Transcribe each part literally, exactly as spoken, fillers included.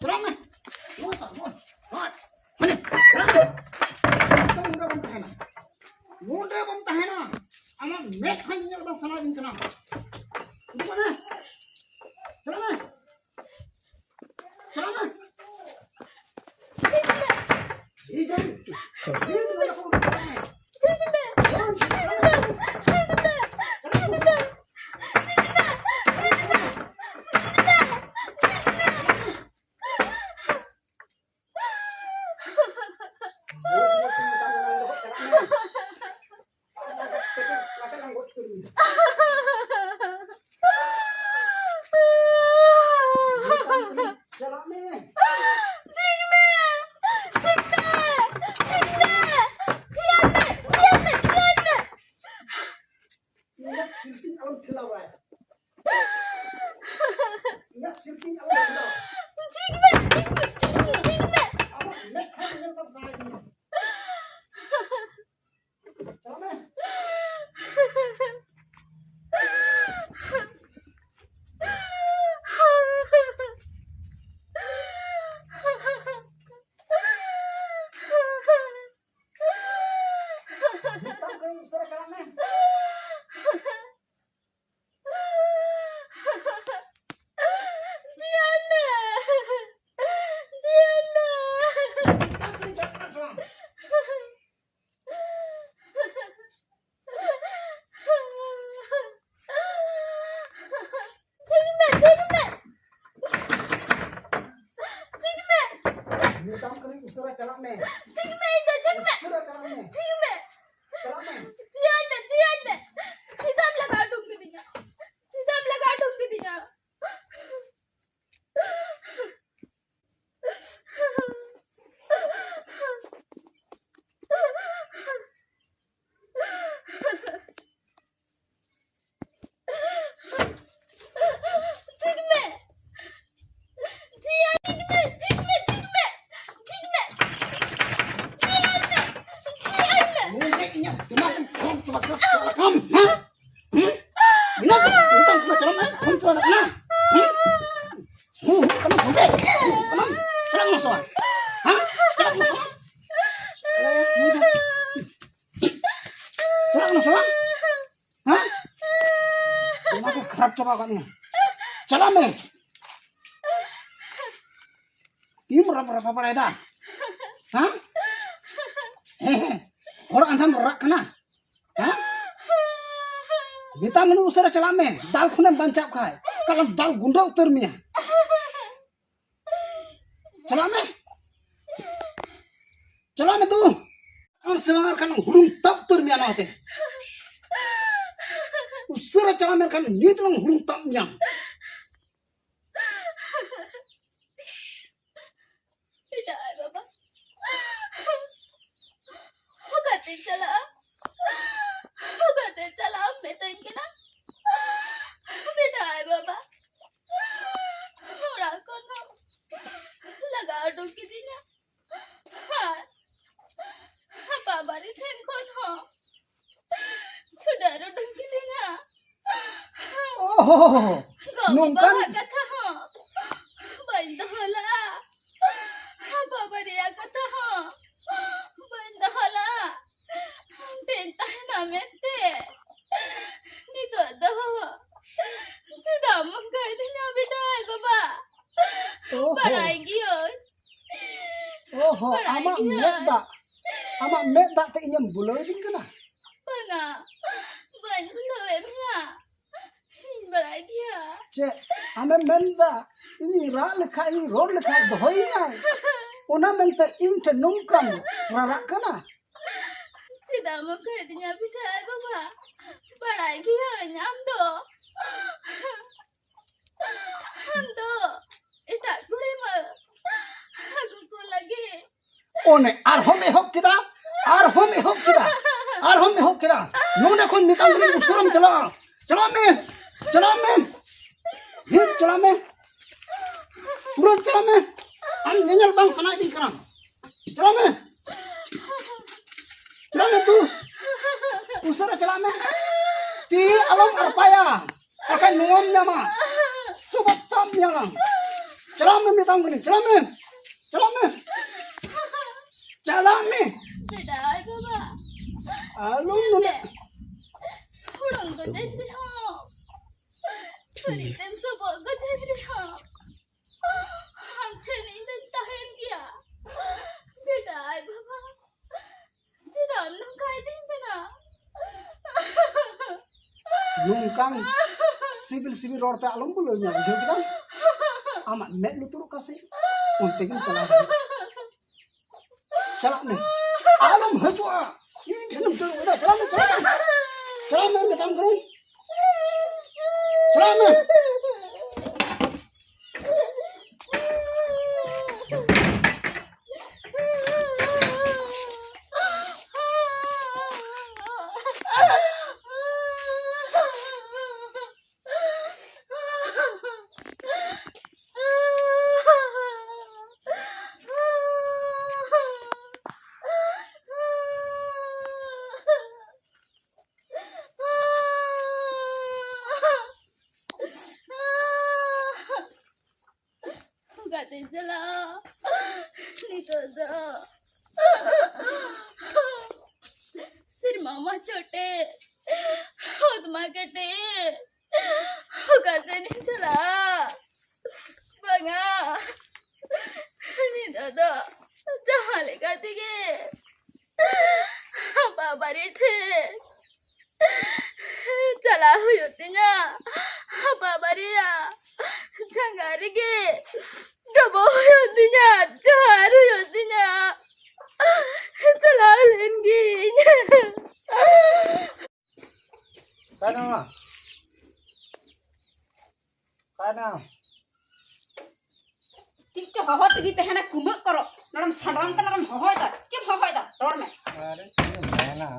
ᱪᱟᱞᱟᱜ ᱢᱮ᱾ ᱱᱚᱜᱼᱚᱭ ᱛᱚ, ᱱᱚᱜᱼᱚᱭ, ᱱᱚᱜᱼᱚᱭ᱾ ᱢᱟᱱᱮ, ᱪᱟᱞᱟᱜ ᱢᱮ᱾ ᱱᱚᱰᱮ ᱵᱟᱢ ᱛᱟᱦᱮᱱᱟ᱾ ᱱᱚᱰᱮ ᱵᱟᱢ ᱛᱟᱦᱮᱱᱟ᱾ ᱟᱢᱟᱜ ᱢᱮᱫ ᱦᱚᱸ ᱧᱮᱧᱮᱞ ᱵᱟᱝ ᱥᱟᱱᱟᱭᱤᱫᱤᱧ ᱠᱟᱱᱟ᱾ ᱩᱰᱩᱠᱚᱜ ᱢᱮ᱾ ᱪᱟᱞᱟᱜ ᱢᱮ᱾ ᱪᱟᱞᱟᱜ ᱢᱮ᱾ ᱤᱧ ᱡᱟᱹᱱᱤᱡ, ᱤᱧ ᱱᱚᱰᱮ ᱠᱷᱚᱱ ᱩᱰᱩᱠᱚᱜ ᱢᱮ᱾ ᱪᱟᱞᱟᱜ ᱢᱮ᱾ ᱪᱤᱠ ᱢᱮ! ᱪᱤᱠ ᱢᱮ! ᱪᱤᱠ ᱢᱮ! ᱪᱤᱭᱟᱹᱨ ᱢᱮ! ᱪᱤᱭᱟᱹᱨ ᱢᱮ! ᱪᱤᱭᱟᱹᱨ ᱢᱮ! ᱤᱧᱟᱹᱜ ᱥᱤᱞᱯᱤᱧ ᱟᱞᱚᱢ ᱴᱷᱮᱞᱟᱣ ᱵᱟᱲᱟᱭᱟ᱾ ᱤᱧᱟᱹᱜ ᱥᱤᱞᱯᱤᱧ ᱟᱞᱚᱢ ᱴᱷᱮᱞᱟᱣ᱾ ᱪᱤᱠ ᱢᱮ! ᱪᱤᱠ ᱢᱮ! ᱪᱤᱠ ᱢᱮ! ᱪᱤᱠ ᱢᱮ! ᱟᱢᱟᱜ ᱢᱮᱫ ᱦᱚᱸ ᱧᱮᱞ ᱵᱟᱝ ᱥᱟᱱᱟᱭᱮᱫᱤᱧᱟ᱾ ᱪᱟᱞᱟᱜ ᱢᱮ᱾ ᱢᱮᱛᱟᱢ ᱠᱟᱹᱱᱟᱹᱧ ᱩᱥᱟᱹᱨᱟ ᱪᱟᱞᱟᱜ ᱢᱮ᱾ ᱡᱤᱭᱚᱱ ᱢᱮ! ᱡᱤᱭᱚᱱ ᱢᱮ! ᱢᱮᱛᱟᱢ ᱠᱟᱹᱱᱟᱹᱧ ᱪᱟᱞᱟᱜ ᱢᱮ ᱥᱮ ᱵᱟᱝ? ᱴᱷᱤᱠ ᱢᱮ, ᱴᱷᱤᱠ ᱢᱮ᱾ ᱴᱷᱤᱠ ᱢᱮ᱾ ᱢᱮᱛᱟᱢ ᱠᱟᱹᱱᱟᱹᱧ ᱩᱥᱟᱹᱨᱟ ᱪᱟᱞᱟᱜ ᱢᱮ᱾ ᱴᱷᱤᱠ ᱢᱮ, ᱤᱧ ᱫᱚ ᱴᱷᱤᱠ ᱢᱮ᱾ ᱩᱥᱟᱹᱨᱟ ᱪᱟᱞᱟᱜ ᱢᱮ᱾ ᱴᱷᱤᱠ ᱢᱮ᱾ ᱪᱟᱞᱟᱜ ᱢᱮ᱾ ᱡᱤᱭᱟᱹᱧ ᱢᱮ, ᱡᱤᱭᱟᱹᱧ ᱢᱮ᱾ ᱪᱮᱫᱟᱜ ᱮᱢ ᱞᱟᱜᱟ ᱩᱰᱩᱠ ᱠᱤᱫᱤᱧᱟ? ᱪᱮᱫᱟᱜ ᱮᱢ ᱞᱟᱜᱟ ᱩᱰᱩᱠ ᱠᱤᱫᱤᱧᱟ? ᱴᱷᱤᱠ ᱢᱮ᱾ ᱡᱤᱭᱟ, ᱴᱷᱤᱠ ᱢᱮ, ᱴᱷᱤᱠ ᱢᱮ, ᱴᱷᱤᱠ ᱢᱮ, ᱴᱷᱤᱠ ᱢᱮ᱾ ᱡᱤᱭᱟ, ᱡᱤᱭᱟ᱾ ᱱᱤᱭᱟᱹ ᱜᱮ ᱤᱧᱟᱹᱜ ᱫᱤᱢᱟᱜᱽ ᱮᱢ ᱠᱷᱟᱨᱟᱯ ᱪᱟᱵᱟ ᱠᱮᱫᱟ, ᱥᱟᱞᱟ ᱠᱟᱢ, ᱦᱮᱸ? ᱦᱮᱸ? ᱤᱱᱟᱹ ᱜᱮ ᱱᱤᱛᱚᱜ ᱯᱩᱨᱟᱹ ᱪᱟᱞᱟᱜ ᱢᱮ, ᱯᱷᱳᱱ ᱪᱟᱵᱟ ᱠᱟᱱᱟ᱾ ᱦᱮᱸ? ᱦᱩᱸ, ᱦᱩᱸ, ᱠᱟᱱᱟᱢ, ᱦᱩᱸ, ᱦᱩᱸ, ᱠᱟᱱᱟᱢ᱾ ᱪᱟᱞᱟᱜ ᱠᱟᱱᱟ ᱥᱮ ᱵᱟᱝ? ᱦᱮᱸ? ᱪᱟᱞᱟᱜ ᱠᱟᱱᱟ ᱥᱮ ᱵᱟᱝ? ᱪᱟᱞᱟᱜ ᱠᱟᱱᱟ ᱥᱮ ᱵᱟᱝ? ᱦᱮᱸ? ᱚᱱᱟ ᱠᱚ ᱠᱷᱟᱨᱟᱯ ᱪᱟᱵᱟ ᱟᱠᱟᱫ ᱢᱮᱭᱟ᱾ ᱪᱟᱞᱟᱜ ᱢᱮ᱾ ᱛᱤᱢ ᱨᱟᱯ ᱨᱟᱯᱟ ᱵᱟᱲᱟᱭᱮᱫᱟ? ᱦᱮᱸ? ᱦᱮᱸ, ᱦᱮᱸ᱾ ᱦᱚᱲ ᱟᱸᱫᱷᱟᱢ ᱨᱟᱜ ᱠᱟᱱᱟ? ᱦᱮᱸ? ᱢᱮᱛᱟᱢ ᱠᱟᱹᱱᱟᱹᱧ ᱩᱥᱟᱹᱨᱟ ᱪᱟᱞᱟᱜ ᱢᱮ, ᱫᱟᱞ ᱠᱷᱚᱱᱮᱢ ᱵᱟᱧᱪᱟᱣ ᱠᱷᱟᱡ᱾ ᱠᱟᱞᱚᱢ ᱫᱟᱞ ᱜᱩᱸᱰᱟᱹ ᱩᱛᱟᱹᱨ ᱢᱮᱭᱟ᱾ ᱪᱟᱞᱟᱜ ᱢᱮ᱾ ᱪᱟᱞᱟᱜ ᱢᱮ ᱛᱩ᱾ ᱟᱢ ᱥᱮ ᱵᱟᱝ ᱟᱨ ᱠᱷᱟᱱ ᱦᱩᱲᱩᱝ ᱛᱟᱵ ᱩᱛᱟᱹᱨ ᱢᱮᱭᱟ ᱱᱚᱣᱟᱛᱮ᱾ ᱩᱥᱟᱹᱨᱟ ᱪᱟᱞᱟᱜ ᱢᱮ, ᱟᱨ ᱠᱷᱟᱱ ᱱᱤᱛ ᱞᱟᱝ ᱦᱩᱲᱩᱝ ᱛᱟᱵ ᱢᱮᱭᱟ᱾ ᱵᱮᱴᱟ ᱟᱭ ᱵᱟᱵᱟ, ᱚᱠᱟᱛᱮᱧ ᱪᱟᱞᱟᱜᱼᱟ? ᱚᱠᱟᱛᱮᱧ ᱪᱟᱞᱟᱜᱼᱟ ᱢᱮᱛᱟᱹᱧ ᱠᱟᱱᱟ? ᱵᱮᱴᱟ ᱟᱭ ᱵᱟᱵᱟ, ᱚᱲᱟᱜ ᱠᱷᱚᱱ ᱦᱚᱸ ᱞᱟᱜᱟ ᱩᱰᱩᱠ ᱠᱤᱫᱤᱧᱟ᱾ ᱟᱨ ᱵᱟᱵᱟᱨᱤ ᱴᱷᱮᱱ ᱠᱷᱚᱱ ᱦᱚᱸ ᱪᱷᱩᱰᱟᱹᱨ ᱩᱰᱩᱠ ᱠᱤᱫᱤᱧᱟ᱾ ᱚᱦᱚ, ᱜᱚ ᱱᱚᱝᱠᱟᱱ ᱵᱟᱵᱟᱣᱟᱜ ᱠᱟᱛᱷᱟ ᱦᱚᱸ ᱵᱟᱹᱧ ᱫᱚᱦᱚ ᱞᱟᱜᱼᱟ᱾ ᱵᱟᱵᱟ ᱨᱮᱭᱟᱜ ᱠᱟᱛᱷᱟ ᱦᱚᱸ ᱵᱟᱹᱧ ᱫᱚᱦᱚ ᱞᱟᱜᱼᱟ᱾ ᱟᱢ ᱴᱷᱮᱱ ᱛᱟᱦᱮᱱᱟ ᱢᱮᱱᱛᱮ᱾ ᱱᱤᱛᱚᱜ ᱫᱚ ᱪᱮᱫᱟᱜ ᱮᱢ ᱚᱱᱠᱟᱭᱮᱫᱤᱧᱟ ᱵᱮᱴᱟ ᱟᱭ ᱵᱟᱵᱟ? ᱚᱦᱚ᱾ ᱵᱟᱲᱟᱭ ᱜᱤᱭᱟᱹᱧ᱾ ᱚᱦᱚ, ᱵᱟᱲᱟᱭ ᱟᱢᱟᱜ ᱜᱤᱭᱟᱹᱧ᱾ ᱢᱮᱫ ᱫᱟᱜ, ᱟᱢᱟᱜ ᱢᱮᱫ ᱫᱟᱜ ᱛᱮ ᱤᱧᱮᱢ ᱵᱩᱞᱟᱹᱣ ᱤᱫᱤᱧ ᱠᱟᱱᱟ? ᱵᱟᱝᱟ, ᱵᱟᱹᱧ ᱵᱩᱞᱟᱹᱣᱮᱫ ᱢᱮᱭᱟ᱾ ᱤᱧ ᱵᱟᱲᱟᱭ ᱜᱮᱭᱟ᱾ ᱪᱮᱫ ᱟᱢᱮᱢ ᱢᱮᱱᱫᱟ? ᱤᱧᱤᱧ ᱨᱟᱜ ᱞᱮᱠᱷᱟᱡ, ᱤᱧ ᱨᱚᱲ ᱞᱮᱠᱷᱟᱡ ᱫᱚᱦᱚᱭᱤᱧᱟᱭ? ᱚᱱᱟ ᱢᱮᱱᱛᱮ ᱤᱧ ᱴᱷᱮᱱ ᱱᱚᱝᱠᱟᱢ ᱨᱟᱨᱟᱜ ᱠᱟᱱᱟ? ᱪᱮᱫᱟᱜ ᱮᱢ ᱚᱱᱠᱟᱭᱮᱫᱤᱧᱟ ᱵᱮᱴᱟ ᱟᱭ ᱵᱟᱵᱟ? ᱵᱟᱲᱟᱭ ᱜᱤᱭᱟᱹᱧ ᱟᱢ ᱫᱚ, ᱟᱢ ᱫᱚ ᱮᱴᱟᱜ ᱠᱩᱲᱤᱢ ᱟᱹᱜᱩ ᱠᱚ ᱞᱟᱹᱜᱤᱫ᱾ ᱚᱱᱮ ᱟᱨᱦᱚᱸᱢ ᱮᱦᱚᱵ ᱠᱮᱫᱟ, ᱟᱨᱦᱚᱸᱢ ᱮᱦᱚᱵ ᱠᱮᱫᱟ, ᱟᱨᱦᱚᱸᱢ ᱮᱦᱚᱵ ᱠᱮᱫᱟ᱾ ᱱᱚᱰᱮ ᱠᱷᱚᱱ ᱢᱮᱛᱟᱢ ᱠᱟᱹᱱᱟᱹᱧ ᱩᱥᱟᱹᱨᱟᱢ ᱪᱟᱞᱟᱜᱼᱟ᱾ ᱪᱟᱞᱟᱜ ᱢᱮ, ᱪᱟᱞᱟᱜ ᱢᱮ, ᱱᱤᱛ ᱪᱟᱞᱟᱜ ᱢᱮ, ᱯᱩᱨᱟᱹ ᱪᱟᱞᱟᱜ ᱢᱮ᱾ ᱟᱢ ᱧᱮᱧᱮᱞ ᱵᱟᱝ ᱥᱟᱱᱟᱭᱮᱫᱤᱧ ᱠᱟᱱᱟ᱾ ᱪᱟᱞᱟᱜ ᱢᱮ, ᱪᱟᱞᱟᱜ ᱢᱮ ᱛᱩ, ᱩᱥᱟᱹᱨᱟ ᱪᱟᱞᱟᱜ ᱢᱮ᱾ ᱛᱤ ᱟᱞᱚᱢ ᱟᱨᱯᱟᱭᱟ, ᱵᱟᱠᱷᱟᱡ ᱱᱚᱣᱟᱢ ᱧᱟᱢᱟ᱾ ᱥᱩᱵᱚᱛᱟᱢ ᱧᱟᱢᱟ᱾ ᱪᱟᱞᱟᱜ ᱢᱮ, ᱢᱮᱛᱟᱢ ᱠᱟᱹᱱᱟᱹᱧ, ᱪᱟᱞᱟᱜ ᱢᱮ, ᱪᱟᱞᱟᱜ ᱢᱮ, ᱪᱟᱞᱟᱜ ᱢᱮ᱾ ᱵᱮᱴᱟ, ᱟᱭ ᱵᱟᱵᱟ, ᱟᱞᱚᱢ ᱧᱮᱞ ᱱᱚᱰᱮ ᱢᱮ᱾ ᱦᱩᱲᱩᱝ ᱜᱚᱡᱮᱧ ᱨᱮᱦᱚᱸ, ᱪᱷᱩᱨᱤ ᱛᱮᱢ ᱥᱚᱵᱚᱜ ᱜᱚᱡᱮᱧ ᱨᱮᱦᱚᱸ, ᱟᱢ ᱴᱷᱮᱱ ᱤᱧ ᱫᱚᱧ ᱛᱟᱦᱮᱱ ᱜᱮᱭᱟ᱾ ᱵᱮᱴᱟ, ᱟᱭ ᱵᱟᱵᱟ, ᱪᱮᱫᱟᱜ ᱮᱢ ᱱᱚᱝᱠᱟ ᱤᱫᱤᱧ ᱠᱟᱱᱟ? ᱱᱚᱝᱠᱟᱱ ᱥᱤᱵᱤᱞ ᱥᱤᱵᱤᱞ ᱨᱚᱲ ᱛᱮ ᱟᱞᱚᱢ ᱵᱩᱞᱟᱹᱣ ᱧᱟ, ᱵᱩᱡᱷᱟᱹᱣ ᱠᱮᱫᱟᱢ? ᱟᱢᱟᱜ ᱢᱮᱫ ᱞᱩᱛᱩᱨᱚᱜ ᱠᱟᱱ ᱥᱮ, ᱚᱱᱛᱮ ᱜᱮᱢ ᱪᱟᱞᱟᱣ ᱫᱟᱲᱮᱭᱟᱜᱼᱟ᱾ ᱪᱟᱞᱟᱜ ᱢᱮ, ᱟᱞᱚᱢ ᱦᱤᱡᱩᱜᱼᱟ᱾ ᱤᱧ ᱴᱷᱮᱱᱮᱢ ᱫᱟᱹᱲ ᱮᱫᱟ, ᱪᱟᱞᱟᱜ ᱢᱮ, ᱪᱟᱞᱟᱜ ᱢᱮ, ᱪᱟᱞᱟᱜ ᱢᱮ, ᱢᱮᱛᱟᱢ ᱠᱟᱹᱱᱟᱹᱧ᱾ ᱪᱟᱞᱟᱜ ᱢᱮ᱾ ᱚᱠᱟᱛᱮᱧ ᱪᱟᱞᱟᱜᱼᱟ ᱱᱤᱛᱚᱜ ᱫᱚ? ᱥᱮᱨᱢᱟ ᱢᱟ ᱪᱚᱴᱮ, ᱚᱛ ᱢᱟ ᱠᱟᱹᱴᱤᱡ, ᱚᱠᱟ ᱥᱮᱱ ᱤᱧ ᱪᱟᱞᱟᱜᱼᱟ? ᱵᱟᱝᱟ, ᱱᱤᱛᱚᱜ ᱫᱚ ᱡᱟᱦᱟᱸ ᱞᱮᱠᱟ ᱛᱮᱜᱮ ᱟᱯᱟ ᱵᱟᱨᱮ ᱴᱷᱮᱱ ᱪᱟᱞᱟᱜ ᱦᱩᱭᱩᱜ ᱛᱤᱧᱟ᱾ ᱟᱯᱟ ᱵᱟᱨᱮᱭᱟᱜ ᱡᱟᱸᱜᱟ ᱨᱮᱜᱮ ᱰᱚᱵᱚᱜ ᱦᱩᱭᱩᱜ ᱛᱤᱧᱟ, ᱡᱚᱦᱟᱨ ᱦᱩᱭᱩᱜ ᱛᱤᱧᱟ᱾ ᱪᱟᱞᱟᱣ ᱞᱮᱱ ᱜᱤᱧ᱾ ᱚᱠᱟᱭᱱᱟᱢ? ᱚᱠᱟᱭᱱᱟᱢ? ᱪᱮᱫ ᱪᱚ ᱦᱚᱦᱚ ᱛᱮᱜᱮ ᱛᱟᱦᱮᱱᱟ, ᱠᱩᱢᱟᱹᱜ ᱠᱚᱨᱚᱜ᱾ ᱱᱚᱰᱮᱢ ᱥᱟᱰᱨᱟᱢ ᱠᱟᱱᱟ, ᱱᱚᱰᱮᱢ ᱦᱚᱦᱚᱭᱮᱫᱟ᱾ ᱪᱮᱫ ᱮᱢ ᱦᱚᱦᱚᱭᱮᱫᱟ? ᱨᱚᱲ ᱢᱮ᱾ ᱟᱨᱮ, ᱪᱮᱫ ᱮᱢ ᱢᱮᱱᱟ?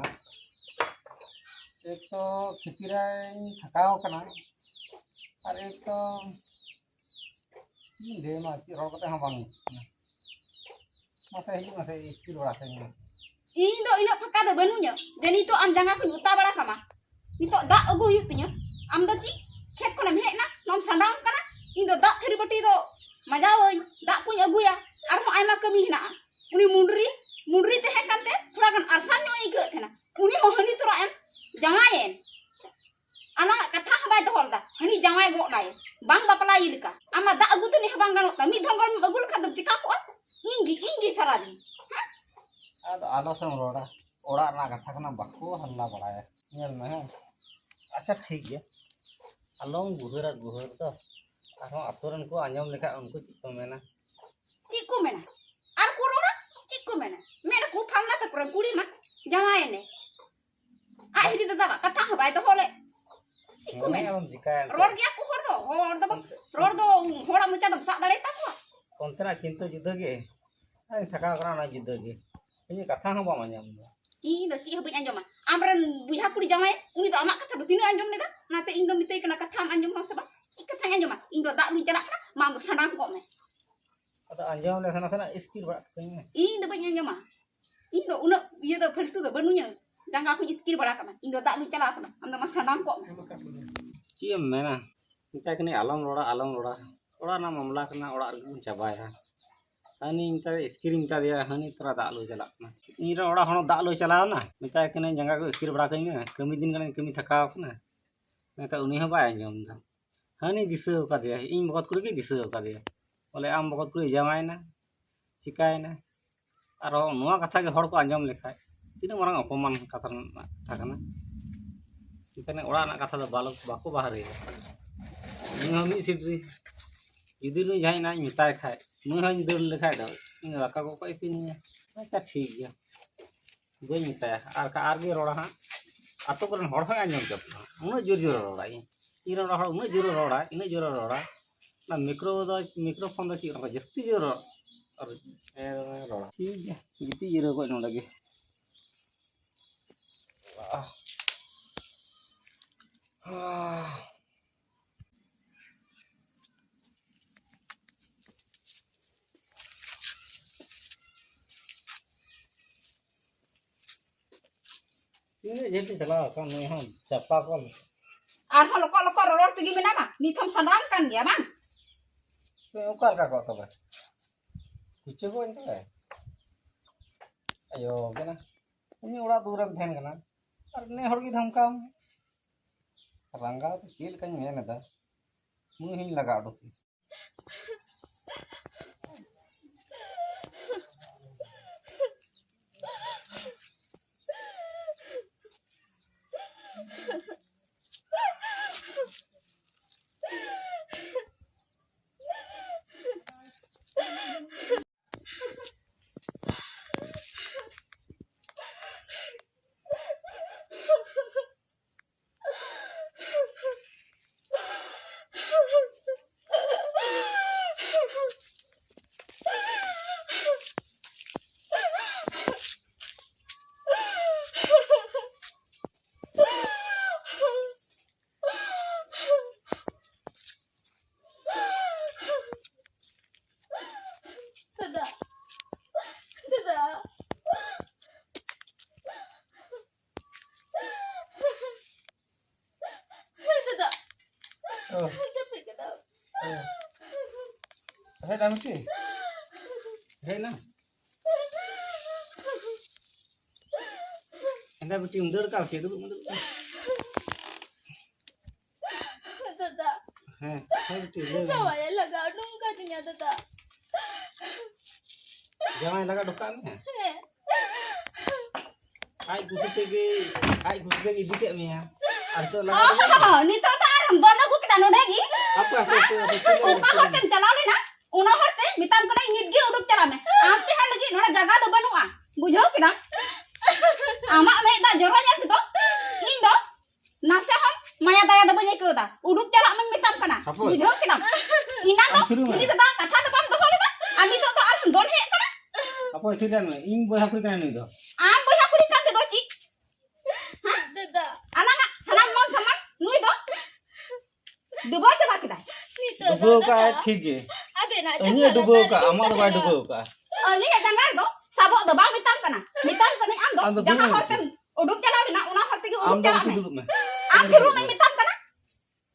ᱮᱠ ᱛᱚ ᱠᱷᱮᱛᱤ ᱨᱮᱧ ᱛᱷᱟᱠᱟᱣ ᱟᱠᱟᱱᱟ, ᱟᱨ ᱮᱠ ᱛᱚ ᱪᱮᱫ ᱤᱧ ᱞᱟᱹᱭᱟᱢᱟ, ᱪᱮᱫ ᱨᱚᱲ ᱠᱟᱛᱮ ᱦᱚᱸ ᱵᱟᱝ ᱦᱩᱭᱩᱜ ᱠᱟᱱᱟ᱾ ᱢᱟᱥᱮ ᱦᱤᱡᱩᱜ ᱢᱮᱥᱮ, ᱤᱥᱠᱩᱞ ᱵᱟᱲᱟ ᱠᱟᱹᱧ ᱢᱮ᱾ ᱤᱧ ᱫᱚ ᱤᱱᱟᱹᱜ ᱯᱷᱟᱸᱠᱟ ᱫᱚ ᱵᱟᱹᱱᱩᱧᱟ ᱡᱮ ᱱᱤᱛᱚᱜ ᱟᱢ ᱡᱟᱸᱜᱟ ᱠᱚᱧ ᱚᱛᱟ ᱵᱟᱲᱟ ᱠᱟᱢᱟ᱾ ᱱᱤᱛᱚᱜ ᱫᱟᱜ ᱟᱹᱜᱩ ᱦᱩᱭᱩᱜ ᱛᱤᱧᱟᱹ᱾ ᱟᱢ ᱫᱚ ᱪᱮᱫ ᱠᱷᱮᱛ ᱠᱷᱚᱱᱮᱢ ᱦᱮᱡ ᱮᱱᱟ, ᱱᱚᱣᱟᱢ ᱥᱟᱸᱰᱟᱣ ᱠᱟᱱᱟ? ᱤᱧ ᱫᱚ ᱫᱟᱜ ᱛᱷᱟᱹᱨᱤ ᱵᱟᱹᱴᱤ ᱫᱚ ᱢᱟᱡᱟᱱ ᱵᱟᱯᱞᱟ ᱤᱭᱟᱹ ᱞᱮᱠᱟ᱾ ᱟᱢᱟᱜ ᱫᱟᱜ ᱟᱹᱜᱩ ᱛᱟᱹᱱᱤᱡ ᱦᱚᱸ ᱵᱟᱝ ᱜᱟᱱᱚᱜ ᱛᱟᱢᱟ᱾ ᱢᱤᱫ ᱫᱷᱟᱣ ᱜᱟᱱ ᱟᱹᱜᱩ ᱞᱮᱠᱷᱟᱱ ᱫᱚᱢ ᱪᱮᱠᱟ ᱠᱚᱜᱼᱟ? ᱤᱧ ᱜᱮ, ᱤᱧ ᱜᱮ ᱥᱟᱨᱟ ᱫᱤᱱ᱾ ᱦᱮᱸ? ᱟᱫᱚ ᱟᱞᱚ ᱥᱮᱢ ᱨᱚᱲᱟ, ᱚᱲᱟᱜ ᱨᱮᱱᱟᱜ ᱠᱟᱛᱷᱟ ᱠᱟᱱᱟ, ᱵᱟᱠᱚ ᱦᱟᱞᱞᱟ ᱵᱟᱲᱟᱭᱟ᱾ ᱧᱮᱞ ᱢᱮ, ᱦᱮᱸ? ᱟᱪᱪᱷᱟ, ᱴᱷᱤᱠ ᱜᱮᱭᱟ, ᱟᱞᱚᱢ ᱜᱩᱦᱟᱹᱨᱟ ᱜᱩᱦᱟᱹᱨ ᱫᱚ᱾ ᱟᱨᱦᱚᱸ ᱟᱛᱳ ᱨᱮᱱ ᱠᱚ ᱟᱸᱡᱚᱢ ᱞᱮᱠᱷᱟᱡ ᱩᱱᱠᱩ ᱪᱮᱫ ᱠᱚ ᱢᱮᱱᱟ? ᱪᱮᱫ ᱠᱚ ᱢᱮᱱᱟ? ᱟᱨ ᱠᱚ ᱨᱚᱲᱟ? ᱪᱮᱫ ᱠᱚ ᱢᱮᱱᱟ? ᱢᱮᱱᱟᱠᱚ ᱯᱷᱟᱞᱱᱟ ᱛᱟᱠᱚ ᱨᱮᱱ ᱠᱩᱲᱤ ᱢᱟ ᱡᱟᱶᱟᱭᱮᱱᱮ᱾ ᱟᱡ ᱦᱤᱨᱤ ᱫᱟᱫᱟ ᱵᱟᱜ ᱠᱟᱛᱷᱟ ᱦᱚᱸ ᱵᱟᱭ ᱫᱚᱦᱚ ᱞᱮᱫ᱾ ᱪᱮᱫ ᱠᱚ ᱦᱮᱸ, ᱢᱮᱱᱟ? ᱟᱫᱚᱢ ᱪᱤᱠᱟᱭᱟ ᱮᱱᱛᱮ? ᱨᱚᱲ ᱜᱮᱭᱟ ᱠᱚ ᱦᱚᱲ ᱫᱚ, ᱦᱚᱲ ᱫᱚ ᱵᱟᱝ, ᱨᱚᱲ ᱫᱚ ᱦᱚᱲᱟᱜ ᱢᱚᱪᱟ ᱫᱚᱢ ᱥᱟᱵ ᱫᱟᱲᱮᱭᱟᱛᱟ ᱠᱚᱣᱟ? ᱚᱱᱛᱮᱱᱟᱜ ᱪᱤᱱᱛᱟᱹ ᱡᱩᱫᱟᱹ ᱜᱮ, ᱟᱨ ᱛᱷᱟᱠᱟᱣ ᱠᱟᱱᱟ ᱚᱱᱟ ᱡᱩᱫᱟᱹ ᱜᱮ᱾ ᱤᱧᱟᱹᱜ ᱠᱟᱛᱷᱟ ᱦᱚᱸ ᱵᱟᱢ ᱟᱸᱡᱚᱢ ᱮᱫᱟ᱾ ᱤᱧ ᱫᱚ ᱪᱮᱫ ᱦᱚᱸ ᱵᱟᱹᱧ ᱟᱸᱡᱚᱢᱟ᱾ ᱟᱢᱨᱮᱱ ᱵᱚᱭᱦᱟ ᱠᱩᱲᱤ ᱡᱟᱶᱟᱭ, ᱩᱱᱤ ᱫᱚ ᱟᱢᱟᱜ ᱠᱟᱛᱷᱟ ᱫᱚ ᱛᱤᱱᱟᱹᱜ ᱟᱸᱡᱚᱢ ᱞᱮᱫᱟ? ᱚᱱᱟᱛᱮ ᱤᱧ ᱫᱚ ᱢᱮᱛᱟᱹᱭ ᱠᱟᱱᱟ, ᱠᱟᱛᱷᱟᱢ ᱟᱸᱡᱚᱢ ᱫᱟᱢ ᱥᱮ ᱵᱟᱝ? ᱪᱮᱫ ᱠᱟᱛᱷᱟᱧ ᱟᱸᱡᱚᱢᱟ? ᱤᱧ ᱫᱚ ᱫᱟᱜ ᱞᱩᱧ ᱪᱟᱞᱟᱜ ᱠᱟᱱᱟ, ᱢᱟ ᱟᱢ ᱫᱚ ᱥᱟᱸᱰᱟᱝ ᱠᱚᱜ ᱢᱮ᱾ ᱟᱫᱚ ᱟᱸᱡᱚᱢ ᱞᱮᱠᱷᱟᱱ ᱱᱟᱥᱮᱱᱟᱜ ᱤᱥᱠᱤᱨ ᱵᱟᱲᱟ ᱠᱟᱹᱧ ᱢᱮ᱾ ᱤᱧ ᱫᱚ ᱵᱟᱹᱧ ᱟᱸᱡᱚᱢᱟ᱾ ᱤᱧ ᱫᱚ ᱩᱱᱟᱹᱜ ᱤᱭᱟᱹ ᱫᱚ ᱯᱷᱟᱹᱞᱛᱩ ᱫᱚ ᱵᱟᱹᱱᱩᱧᱟ᱾ ᱡᱟᱸᱜᱟ ᱠᱚᱧ ᱤᱥᱠᱤᱨ ᱵᱟᱲᱟ ᱠᱟᱱᱟ᱾ ᱤᱧ ᱫᱚ ᱫᱟᱜ ᱞᱩᱧ ᱪᱟᱞᱟᱣ ᱠᱟᱱᱟ᱾ ᱟᱢ ᱫᱚ ᱢᱟ ᱥᱟᱸᱰᱟᱝ ᱠᱚᱜ ᱢᱮ᱾ ᱪᱮᱫ ᱮᱢ ᱢᱮᱱᱟ? ᱢᱮᱛᱟᱭ ᱠᱟᱹᱱᱟᱹᱧ, "ᱟᱞᱚᱢ ᱨᱚᱲᱟ, ᱟᱞᱚᱢ ᱨᱚᱲᱟ᱾ ᱚᱲᱟᱜ ᱨᱮᱱᱟᱜ ᱢᱟᱢᱞᱟ ᱠᱟᱱᱟ, ᱚᱲᱟᱜ ᱨᱮᱜᱮ ᱵᱚᱱ ᱪᱟᱵᱟᱭᱟ᱾" ᱦᱟᱹᱱᱤ ᱢᱮᱛᱟᱭ ᱤᱥᱠᱤᱨᱤᱧ ᱢᱮᱛᱟ ᱫᱮᱭᱟ, ᱦᱟᱹᱱᱤ ᱛᱚᱨᱟ ᱫᱟᱜ ᱞᱩ ᱪᱟᱞᱟᱜ ᱠᱟᱱᱟ᱾ ᱤᱧ ᱨᱮᱱ ᱚᱲᱟᱜ ᱦᱚᱲ ᱦᱚᱸ ᱫᱟᱜ ᱞᱩ ᱪᱟᱞᱟᱣ ᱮᱱᱟ᱾ ᱢᱮᱛᱟᱭ ᱠᱟᱹᱱᱟᱹᱧ, "ᱡᱟᱸᱜᱟ ᱠᱚ ᱤᱥᱠᱤᱨ ᱵᱟᱲᱟ ᱠᱟᱹᱧ ᱢᱮ, ᱠᱟᱹᱢᱤ ᱫᱤᱱ ᱠᱟᱱᱟᱧ, ᱠᱟᱹᱢᱤ ᱛᱷᱟᱠᱟᱣ ᱠᱟᱱᱟ᱾" ᱢᱮᱱᱠᱷᱟᱱ ᱩᱱᱤ ᱦᱚᱸ ᱵᱟᱭ ᱟᱸᱡᱚᱢ ᱮᱫᱟ᱾ ᱦᱟᱹᱱᱤ ᱫᱤᱥᱟᱹ ᱟᱠᱟᱫᱮᱭᱟ, ᱤᱧ ᱵᱚᱠᱚᱛ ᱠᱩᱲᱤ ᱜᱮ ᱫᱤᱥᱟᱹ ᱟᱠᱟᱫᱮᱭᱟ᱾ ᱵᱚᱞᱮ, ᱟᱢ ᱵᱚᱠᱚᱛ ᱠᱩᱲᱤ ᱡᱟᱶᱟᱭᱮᱱᱟ, ᱪᱤᱠᱟᱭᱮᱱᱟ? ᱟᱨᱦᱚᱸ ᱱᱚᱣᱟ ᱠᱟᱛᱷᱟ ᱜᱮ ᱦᱚᱲ ᱠᱚ ᱟᱸᱡᱚᱢ ᱞᱮᱠᱷᱟᱡ, ᱛᱤᱱᱟᱹᱜ ᱢᱟᱨᱟᱝ ᱚᱯᱚᱢᱟᱱ ᱠᱟᱛᱷᱟ ᱨᱮᱱᱟᱜ ᱠᱟᱛᱷᱟ ᱠᱟᱱᱟ᱾ ᱮᱱᱠᱷᱟᱱ ᱚᱲᱟᱜ ᱨᱮᱱᱟᱜ ᱠᱟᱛᱷᱟ ᱫᱚ ᱵᱟᱞᱚ-, ᱵᱟᱠᱚ ᱵᱟᱦᱨᱮᱭᱟ᱾ ᱩᱱᱤ ᱦᱚᱸ ᱢᱤᱫ ᱥᱤᱴ ᱨᱮ, ᱡᱩᱫᱤ ᱱᱩᱭ ᱡᱟᱦᱟᱸᱭ ᱱᱟᱦᱟᱜ ᱤᱧ ᱢᱮᱛᱟᱭ ᱠᱷᱟᱡ, ᱱᱩᱭ ᱦᱚᱸᱧ ᱫᱟᱹᱲ ᱞᱮᱠᱷᱟᱡ ᱫᱚ, ᱤᱧ ᱫᱚ ᱫᱟᱠᱟ ᱠᱚᱠᱚ ᱤᱥᱤᱱᱤᱧᱟ᱾ ᱟᱪᱪᱷᱟ, ᱴᱷᱤᱠ ᱜᱮᱭᱟ, ᱵᱟᱹᱧ ᱢᱮᱛᱟᱭᱟ᱾ ᱟᱨ ᱠᱷᱟ-, ᱟᱨ ᱜᱮ ᱨᱚᱲᱟ ᱦᱟᱸᱜ, ᱟᱛᱳ ᱠᱚᱨᱮᱱ ᱦᱚᱲ ᱦᱚᱸᱭ ᱟᱸᱡᱚᱢ ᱦᱚᱪᱚ ᱠᱚᱣᱟ᱾ ᱩᱱᱟᱹᱜ ᱡᱳᱨ ᱡᱳᱨᱮ ᱨᱚᱲᱟ, ᱤᱧ, ᱤᱧ ᱨᱮᱱ ᱚᱲᱟᱜ ᱦᱚᱲ ᱩᱱᱟᱹᱜ ᱡᱳᱨᱮ ᱨᱚᱲᱟ, ᱤᱱᱟᱹᱜ ᱡᱳᱨᱮ ᱨᱚᱲᱟ᱾ ᱚᱱᱟ ᱢᱤᱠᱨᱳ ᱫᱚ, ᱢᱤᱠᱨᱳᱯᱷᱳᱱ ᱫᱚ ᱪᱮᱫ ᱞᱮᱠᱟ ᱡᱟᱹᱥᱛᱤ ᱡᱳᱨ ᱨᱚᱲ, ᱟᱨ ᱨᱚᱲᱟ᱾ ᱴᱷᱤᱠ ᱜᱮᱭᱟ, ᱜᱤᱛᱤᱡ ᱡᱤᱨᱟᱹᱣ ᱠᱚᱜ ᱱᱚᱰᱮ ᱜᱮ᱾ ᱛᱤᱱᱟᱹᱜ ᱡᱷᱟᱹᱞ ᱛᱮ ᱪᱟᱞᱟᱣ ᱟᱠᱟᱱ ᱱᱩᱭ ᱦᱚᱸ ᱪᱟᱯᱟ ᱠᱚᱞ᱾ ᱟᱨᱦᱚᱸ ᱞᱚᱠᱚᱜ ᱞᱚᱠᱚᱜ ᱨᱚᱨᱚᱲ ᱛᱮᱜᱮ ᱢᱮᱱᱟᱢᱟ, ᱱᱤᱛ ᱦᱚᱸᱢ ᱥᱟᱸᱰᱟᱝ ᱠᱟᱱ ᱜᱮᱭᱟ ᱵᱟᱝ? ᱛᱚ ᱚᱠᱟ ᱞᱮᱠᱟ ᱠᱚᱜ ᱛᱚᱵᱮ? ᱠᱩᱪᱟᱹ ᱠᱚᱜ ᱟᱹᱧ ᱛᱚᱵᱮ? ᱟᱭᱳ ᱠᱟᱱᱟ᱾ ᱤᱧ ᱚᱲᱟᱜ ᱫᱩᱣᱟᱹᱨᱮᱢ ᱛᱟᱦᱮᱱ ᱠᱟᱱᱟ᱾ ᱟᱨ ᱱᱮ ᱦᱚᱲ ᱜᱮ ᱫᱷᱟᱢᱠᱟᱣ᱾ ᱨᱟᱸᱜᱟᱣ ᱫᱚ ᱪᱮᱫ ᱞᱮᱠᱟᱧ ᱢᱮᱱ ᱮᱫᱟ? ᱢᱩᱸ ᱦᱚᱸᱧ ᱞᱟᱜᱟ ᱩᱰᱩᱠ ᱠᱮᱫᱟ᱾ ᱫᱟᱫᱟ, ᱫᱟᱫᱟ, ᱫᱟᱫᱟ, ᱚ᱾ ᱡᱟᱹᱯᱤᱫ ᱠᱮᱫᱟᱢ᱾ ᱚ᱾ ᱦᱮᱡ ᱮᱱᱟ ᱵᱤᱴᱤ? ᱦᱮᱡ ᱮᱱᱟ? ᱮᱸᱰᱮ ᱵᱤᱴᱤ, ᱩᱢ ᱫᱟᱹᱲ ᱠᱟᱜ ᱥᱮ? ᱫᱩᱲᱩᱵ ᱢᱮ, ᱫᱩᱲᱩᱵ ᱢᱮ᱾ ᱫᱟᱫᱟ᱾ ᱦᱮᱸ, ᱦᱮᱸ ᱵᱤᱴᱤ, ᱞᱟᱹᱭ ᱢᱮ᱾ ᱡᱟᱶᱟᱭᱮ ᱞᱟᱜᱟ ᱩᱰᱩᱝ ᱠᱟᱫᱤᱧᱟ, ᱫᱟᱫᱟ᱾ ᱡᱟᱶᱟᱭ ᱞᱟᱜᱟ ᱦᱚᱴᱚ ᱠᱟᱜ ᱢᱮᱭᱟ? ᱦᱮᱸ᱾ ᱟᱡ ᱠᱩᱥᱤ ᱛᱮᱜᱮ, ᱟᱡ ᱠᱩᱥᱤ ᱛᱮᱜᱮ ᱤᱫᱤ ᱠᱮᱫ ᱢᱮᱭᱟ᱾ ᱟᱨ ᱱᱤᱛᱚᱜ ᱞᱟᱜᱟ ᱚ ᱦᱚᱴᱚ ᱠᱟᱜ ᱦᱚᱸ, ᱢᱮᱭᱟ? ᱱᱤᱛᱚᱜ ᱫᱚ ᱟᱨ ᱫᱚᱱ ᱟᱹᱜᱩ ᱠᱮᱫᱟ ᱱᱚᱰᱮ ᱜᱮ? ᱦᱟᱯᱮ, ᱦᱟᱯᱮ, ᱦᱟᱯᱮ, ᱦᱟᱯᱮ, ᱪᱮᱫ ᱞᱮᱠᱟ ᱚᱠᱟ ᱦᱚᱲ ᱛᱮᱢ ᱪᱟᱞᱟᱣ ᱞᱮᱱᱟ? ᱚᱱᱟ ᱦᱚᱲ ᱛᱮ ᱢᱮᱛᱟᱢ ᱠᱟᱹᱱᱟᱹᱧ, ᱱᱤᱛ ᱜᱮ ᱩᱰᱩᱠ ᱪᱟᱞᱟᱜ ᱢᱮ᱾ ᱟᱢ ᱛᱟᱦᱮᱸ ᱞᱟᱹᱜᱤᱫ ᱱᱚᱰᱮ ᱡᱟᱭᱜᱟ ᱫᱚ ᱵᱟᱹᱱᱩᱜᱼᱟ, ᱵᱩᱡᱷᱟᱹᱣ ᱠᱮᱫᱟᱢ? ᱟᱢᱟᱜ ᱢᱮᱫ ᱫᱟᱜ ᱡᱚᱨᱚ ᱧᱮᱞ ᱛᱮᱫᱚ ᱤᱧ ᱫᱚ ᱱᱟᱥᱮ ᱦᱚᱸ ᱢᱟᱭᱟ ᱫᱟᱭᱟ ᱫᱚ ᱵᱟᱹᱧ ᱟᱹᱭᱠᱟᱹᱣ ᱮᱫᱟ᱾ ᱩᱰᱩᱠ ᱪᱟᱞᱟᱜ ᱢᱟᱧ ᱢᱮᱛᱟᱢ ᱠᱟᱱᱟ, ᱦᱟᱯᱳᱭ᱾ ᱵᱩᱡᱷᱟᱹᱣ ᱠᱮᱫᱟᱢ? ᱮᱱᱟᱱ ᱫᱚ ᱟᱢ ᱛᱷᱤᱨᱚᱜ ᱢᱮ᱾ ᱩᱱᱤ ᱫᱟᱫᱟ ᱠᱟᱛᱷᱟ ᱫᱚ ᱵᱟᱢ ᱫᱚᱦᱚ ᱞᱮᱫᱟ, ᱟᱨ ᱱᱤᱛᱚᱜ ᱫᱚ ᱟᱨᱦᱚᱸ ᱫᱚᱱ ᱦᱮᱡ ᱠᱟᱱᱟ᱾ ᱦᱟᱯᱳᱭ, ᱛᱷᱤᱨ ᱞᱮᱱ ᱢᱮ᱾ ᱤᱧ ᱵᱚᱭᱦᱟ ᱠᱩᱲᱤ ᱠᱟᱱᱟᱭ ᱱᱩᱭ ᱫᱚ᱾ ᱟᱢ ᱵᱚᱭᱦᱟ ᱠᱩᱲᱤ ᱠᱟᱱ ᱛᱮᱫᱚ ᱪᱮᱫ? ᱦᱮᱸ? ᱫᱟᱫᱟ᱾ ᱟᱞᱟᱝᱟᱜ ᱥᱟᱱᱟᱢ ᱢᱟᱱ ᱥᱚᱱᱢᱟᱱ ᱱᱩᱭ ᱫᱚ ᱰᱩᱵᱟᱹᱣ ᱪᱟᱵᱟ ᱠᱮᱫᱟᱭ᱾ ᱱᱤᱛᱚᱜ ᱫᱚ ᱰᱩᱵᱟᱹᱣ ᱠᱟᱜᱼᱟᱭ, ᱫᱟᱫᱟ, ᱴᱷᱤᱠ ᱜᱮ᱾ ᱟᱵᱮᱱᱟᱜ ᱟᱹᱞᱤᱧᱮ ᱡᱟᱸᱜᱟ ᱰᱩᱵᱟᱹᱣ ᱞᱟᱛᱟᱨ ᱠᱟᱜᱼᱟ, ᱨᱮ ᱟᱢᱟᱜ ᱫᱚ ᱵᱟᱭ ᱛᱟᱦᱮᱱᱟ᱾ ᱰᱩᱵᱟᱹᱣ ᱠᱟᱜᱼᱟ᱾ ᱟᱹᱞᱤᱧᱟᱜ ᱡᱟᱸᱜᱟ ᱨᱮᱫᱚ ᱥᱟᱵᱚᱜ ᱫᱚ ᱵᱟᱝ ᱢᱮᱛᱟᱢ ᱠᱟᱱᱟ, ᱢᱮᱛᱟᱢ ᱠᱟᱹᱱᱟᱹᱧ ᱟᱢ ᱫᱚ ᱟᱢ ᱫᱚ ᱡᱟᱦᱟᱸ ᱫᱩᱲᱩᱵ ᱦᱚᱲ ᱢᱮ᱾ ᱛᱮᱢ ᱩᱰᱩᱠ ᱪᱟᱞᱟᱣ ᱞᱮᱱᱟ, ᱚᱱᱟ ᱦᱚᱨ ᱛᱮᱜᱮ ᱟᱢ ᱩᱰᱩᱠ ᱫᱚ ᱪᱟᱞᱟᱜ ᱵᱟᱹᱴᱤ ᱢᱮ᱾ ᱫᱩᱲᱩᱵ ᱢᱮ᱾ ᱟᱢ ᱟᱢ ᱫᱚ ᱛᱷᱤᱨᱚᱜ ᱵᱟᱹᱴᱤ ᱢᱮ ᱫᱩᱲᱩᱵ ᱢᱮ᱾ ᱢᱮᱛᱟᱢ ᱠᱟᱱᱟ᱾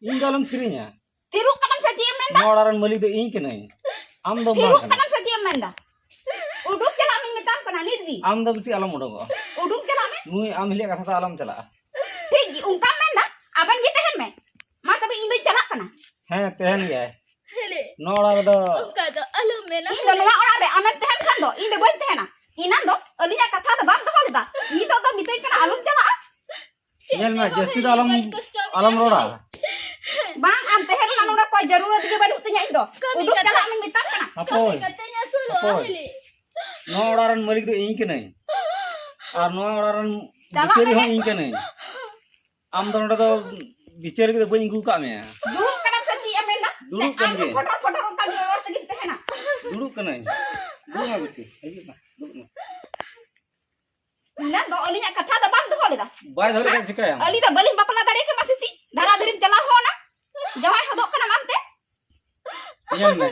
ᱤᱧ ᱫᱚ ᱟᱞᱚᱢ ᱛᱷᱤᱨᱤᱧᱟ᱾ ᱛᱷᱤᱨᱚᱜ ᱠᱟᱱᱟᱢ ᱥᱮ ᱪᱮᱫ ᱮᱢ ᱢᱮᱱᱫᱟ? ᱱᱚᱣᱟ ᱚᱲᱟᱜ ᱨᱮᱱ ᱢᱟᱹᱞᱤᱠ ᱫᱚ ᱤᱧ ᱠᱟᱹᱱᱟᱹᱧ᱾ ᱟᱢ ᱫᱚᱢ ᱵᱟᱝ ᱛᱷᱤᱨᱚᱜ ᱠᱟᱱᱟ᱾ ᱠᱟᱱᱟᱢ ᱥᱮ ᱪᱮᱫ ᱮᱢ ᱢᱮᱱᱫᱟ? ᱩᱰᱩᱠ ᱪᱟᱞᱟᱜ ᱢᱮᱧ ᱢᱮᱛᱟᱢ ᱠᱟᱱᱟ ᱱᱤᱛ ᱜᱮ᱾ ᱟᱢ ᱫᱚ ᱵᱤᱴᱤ ᱟᱞᱚᱢ ᱩᱰᱩᱠᱚᱜᱼᱟ᱾ ᱩᱰᱩᱠ ᱪᱟᱞᱟᱜ ᱢᱮ᱾ ᱱᱩᱭ ᱟᱢ ᱦᱤᱞᱤᱭᱟᱜ ᱠᱟᱛᱷᱟ ᱛᱮ ᱟᱞᱚᱢ ᱪᱟᱞᱟᱜᱼᱟ᱾ ᱴᱷᱤᱠ ᱜᱮ, ᱚᱱᱠᱟᱢ ᱢᱮᱱᱫᱟ, ᱟᱵᱮᱱ ᱜᱮ ᱛᱟᱦᱮᱱ ᱢᱮ᱾ ᱢᱟ ᱛᱚᱵᱮ ᱤᱧ ᱫᱚᱧ ᱪᱟᱞᱟᱜ ᱠᱟᱱᱟ᱾ ᱦᱮᱸ, ᱛᱟᱦᱮᱱ ᱜᱮᱭᱟᱭ᱾ ᱦᱤᱞᱤ, ᱱᱚᱣᱟ ᱚᱲᱟᱜ ᱨᱮᱫᱚ ᱚᱱᱠᱟ ᱫᱚ ᱟᱞᱚᱢ ᱢᱮᱱᱟ, ᱤᱧ ᱫᱚ ᱦᱤᱞᱤ᱾ ᱱᱚᱣᱟ ᱚᱲᱟᱜ ᱨᱮ ᱟᱢᱮᱢ ᱛᱟᱦᱮᱱ ᱠᱷᱟᱱ ᱫᱚ ᱤᱧ ᱫᱚ ᱵᱟᱹᱧ ᱛᱟᱦᱮᱱᱟ᱾ ᱮᱱᱟᱱ ᱫᱚ ᱟᱹᱞᱤᱧᱟᱜ ᱠᱟᱛᱷᱟ ᱫᱚ ᱵᱟᱢ ᱫᱚᱦᱚ ᱞᱮᱫᱟ, ᱱᱤᱛᱚᱜ ᱫᱚ ᱢᱤᱛᱟᱹᱧ ᱠᱟᱱᱟ ᱟᱞᱚᱢ ᱪᱟᱞᱟᱜᱼᱟ᱾ ᱪᱮᱫ ᱧᱮᱞ ᱢᱮ, ᱛᱮᱦᱚᱸ ᱡᱟᱹᱥᱛᱤ ᱫᱚ ᱦᱤᱞᱤ ᱟᱞᱚᱢ, ᱵᱟᱹᱧ ᱠᱚᱥᱴᱚ ᱢᱮᱭᱟ, ᱟᱞᱚᱢ ᱨᱚᱲᱟ᱾ ᱦᱤᱞᱤ᱾ ᱵᱟᱝ, ᱟᱢ ᱛᱟᱦᱮᱸ ᱨᱮᱱᱟᱜ ᱱᱚᱰᱮ ᱠᱚᱭ ᱡᱟᱹᱨᱩᱲᱟᱛ ᱜᱮ ᱵᱟᱹᱱᱩᱜ ᱛᱤᱧᱟ ᱤᱧ ᱫᱚ᱾ ᱠᱟᱹᱢᱤ ᱩᱰᱩᱠ ᱠᱟᱛᱮ, ᱪᱟᱞᱟᱜ ᱢᱮᱧ ᱢᱮᱛᱟᱢ ᱠᱟᱱᱟ᱾ ᱦᱟᱯᱳᱭ, ᱠᱟᱹᱢᱤ ᱠᱟᱛᱮᱧ ᱟᱹᱥᱩᱞᱚᱜᱼᱟ, ᱦᱟᱯᱳᱭ᱾ ᱦᱤᱞᱤ᱾ ᱱᱚᱣᱟ ᱚᱲᱟᱜ ᱨᱮᱱ ᱢᱟᱹᱞᱤᱠ ᱫᱚ ᱤᱧ ᱠᱟᱹᱱᱟᱹᱧ᱾ ᱟᱨ ᱱᱚᱣᱟ ᱚᱲᱟᱜ ᱨᱮᱱ ᱪᱟᱞᱟᱜ ᱵᱤᱪᱟᱹᱨᱤ ᱢᱮ᱾ ᱦᱚᱸ ᱤᱧ ᱠᱟᱹᱱᱟᱹᱧ᱾ ᱟᱢ ᱫᱚ ᱱᱚᱰᱮ ᱫᱚ ᱵᱤᱪᱟᱹᱨᱤ ᱫᱚ ᱵᱟᱹᱧ ᱟᱹᱜᱩ ᱟᱠᱟᱫ ᱢᱮᱭᱟ᱾ ᱫᱩᱲᱩᱵ ᱠᱟᱱᱟᱢ ᱥᱮ ᱪᱮᱫ ᱮᱢ ᱢᱮᱱᱫᱟ? ᱫᱩᱲᱩᱵ ᱥᱮ ᱠᱟᱱ ᱟᱢ ᱜᱮ᱾ ᱯᱷᱚᱴᱚᱨ ᱯᱷᱚᱴᱚᱨ ᱚᱱᱠᱟ ᱜᱮ ᱨᱚᱲ ᱛᱮᱜᱮᱢ ᱛᱟᱦᱮᱱᱟ? ᱫᱩᱲᱩᱵ ᱠᱟᱹᱱᱟᱹᱧ᱾ ᱫᱩᱲᱩᱵ ᱢᱮ ᱵᱤᱴᱤ, ᱦᱤᱡᱩᱜ ᱢᱮ, ᱫᱩᱲᱩᱵ ᱢᱮ᱾ ᱮᱱᱟᱝ ᱫᱚ ᱟᱹᱞᱤᱧᱟᱜ ᱠᱟᱛᱷᱟ ᱫᱚ ᱵᱟᱢ ᱫᱚᱦᱚ ᱞᱮᱫᱟ᱾ ᱵᱟᱭ ᱫᱚᱦᱚ ᱞᱮᱠᱷᱟᱱ ᱪᱤᱠᱟᱹᱭᱟᱢ? ᱟᱹᱞᱤᱧ ᱫᱚ ᱵᱟᱹᱞᱤᱧ ᱵᱟᱯᱞᱟ ᱫᱟᱲᱮ ᱠᱮᱢᱟ ᱥᱮ ᱪᱮᱫ? ᱫᱷᱟᱨᱟ ᱫᱷᱤᱨᱤᱢ ᱪᱟᱞᱟᱣ ᱦᱚᱸ ᱚᱱᱟ? ᱡᱟᱶᱟᱭ ᱦᱚᱫᱚᱜ ᱠᱟᱱᱟᱢ ᱟᱢ ᱛᱮ? ᱧᱮᱞ ᱢᱮ,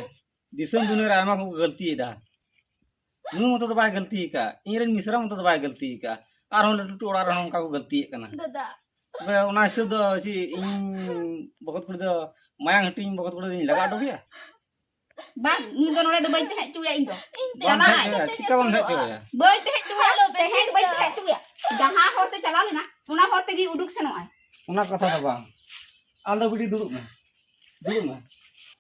ᱫᱤᱥᱚᱢ ᱫᱩᱱᱤᱭᱟᱹ ᱨᱮ ᱟᱭᱢᱟ ᱠᱚ ᱜᱟᱹᱞᱛᱤᱭᱮᱫᱟ᱾ ᱱᱩᱭ ᱢᱚᱛᱚ ᱫᱚ ᱵᱟᱭ ᱜᱟᱹᱞᱛᱤ ᱟᱠᱟᱫ, ᱤᱧ ᱨᱮᱱ ᱢᱤᱥᱨᱟ ᱢᱚᱛᱚ ᱫᱚ ᱵᱟᱭ ᱜᱟᱹᱞᱛᱤ ᱟᱠᱟᱫ, ᱟᱨᱦᱚᱸ ᱞᱟᱹᱴᱩ ᱞᱟᱹᱴᱩ ᱚᱲᱟᱜ ᱨᱮᱦᱚᱸ ᱚᱱᱠᱟ ᱠᱚ ᱜᱟᱹᱞᱛᱤᱭᱮᱫ ᱠᱟᱱᱟ᱾ ᱫᱟᱫᱟ᱾ ᱛᱚᱵᱮ ᱚᱱᱟ ᱦᱤᱥᱟᱹᱵ ᱫᱚ ᱪᱮᱫ ᱤᱧ ᱵᱚᱠᱚᱛ ᱠᱩᱲᱤ ᱫᱚ ᱢᱟᱭᱟᱝ ᱦᱟᱹᱴᱤᱧ ᱵᱚᱠᱚᱛ ᱠᱩᱲᱤ ᱫᱚᱧ ᱞᱟᱜᱟ ᱦᱚᱴᱚ ᱠᱮᱭᱟ? ᱵᱟᱝ, ᱱᱩᱭ ᱫᱚ ᱱᱚᱰᱮ ᱫᱚ ᱵᱟᱹᱧ ᱛᱟᱦᱮᱸ ᱦᱚᱪᱚᱭᱟ ᱤᱧ ᱫᱚ᱾ ᱤᱧ ᱛᱮ ᱵᱟᱢ ᱛᱟᱦᱮᱸ ᱪᱟᱞᱟᱜ ᱦᱚᱪᱚᱭᱟ? ᱟᱹᱧ᱾ ᱪᱤᱠᱟ ᱵᱟᱢ ᱛᱟᱦᱮᱸ ᱦᱚᱪᱚᱭᱟ? ᱵᱟᱹᱧ ᱛᱟᱦᱮᱸ ᱦᱚᱪᱚᱭᱟ, ᱛᱟᱦᱮᱸ ᱜᱮ ᱵᱟᱹᱧ ᱛᱟᱦᱮᱸ ᱦᱚᱪᱚᱭᱟ᱾ ᱡᱟᱦᱟᱸ ᱦᱚᱨ ᱛᱮ ᱪᱟᱞᱟᱣ ᱞᱮᱱᱟ, ᱚᱱᱟ ᱦᱚᱨ ᱛᱮᱜᱮ ᱩᱰᱩᱠ ᱥᱮᱱᱚᱜ ᱟᱭ᱾ ᱚᱱᱟ ᱠᱟᱛᱷᱟ ᱫᱚ ᱵᱟᱝ᱾ ᱟᱢ ᱫᱚ ᱵᱤᱴᱤ ᱫᱩᱲᱩᱵ ᱢᱮ, ᱫᱩᱲᱩᱵ ᱢᱮ᱾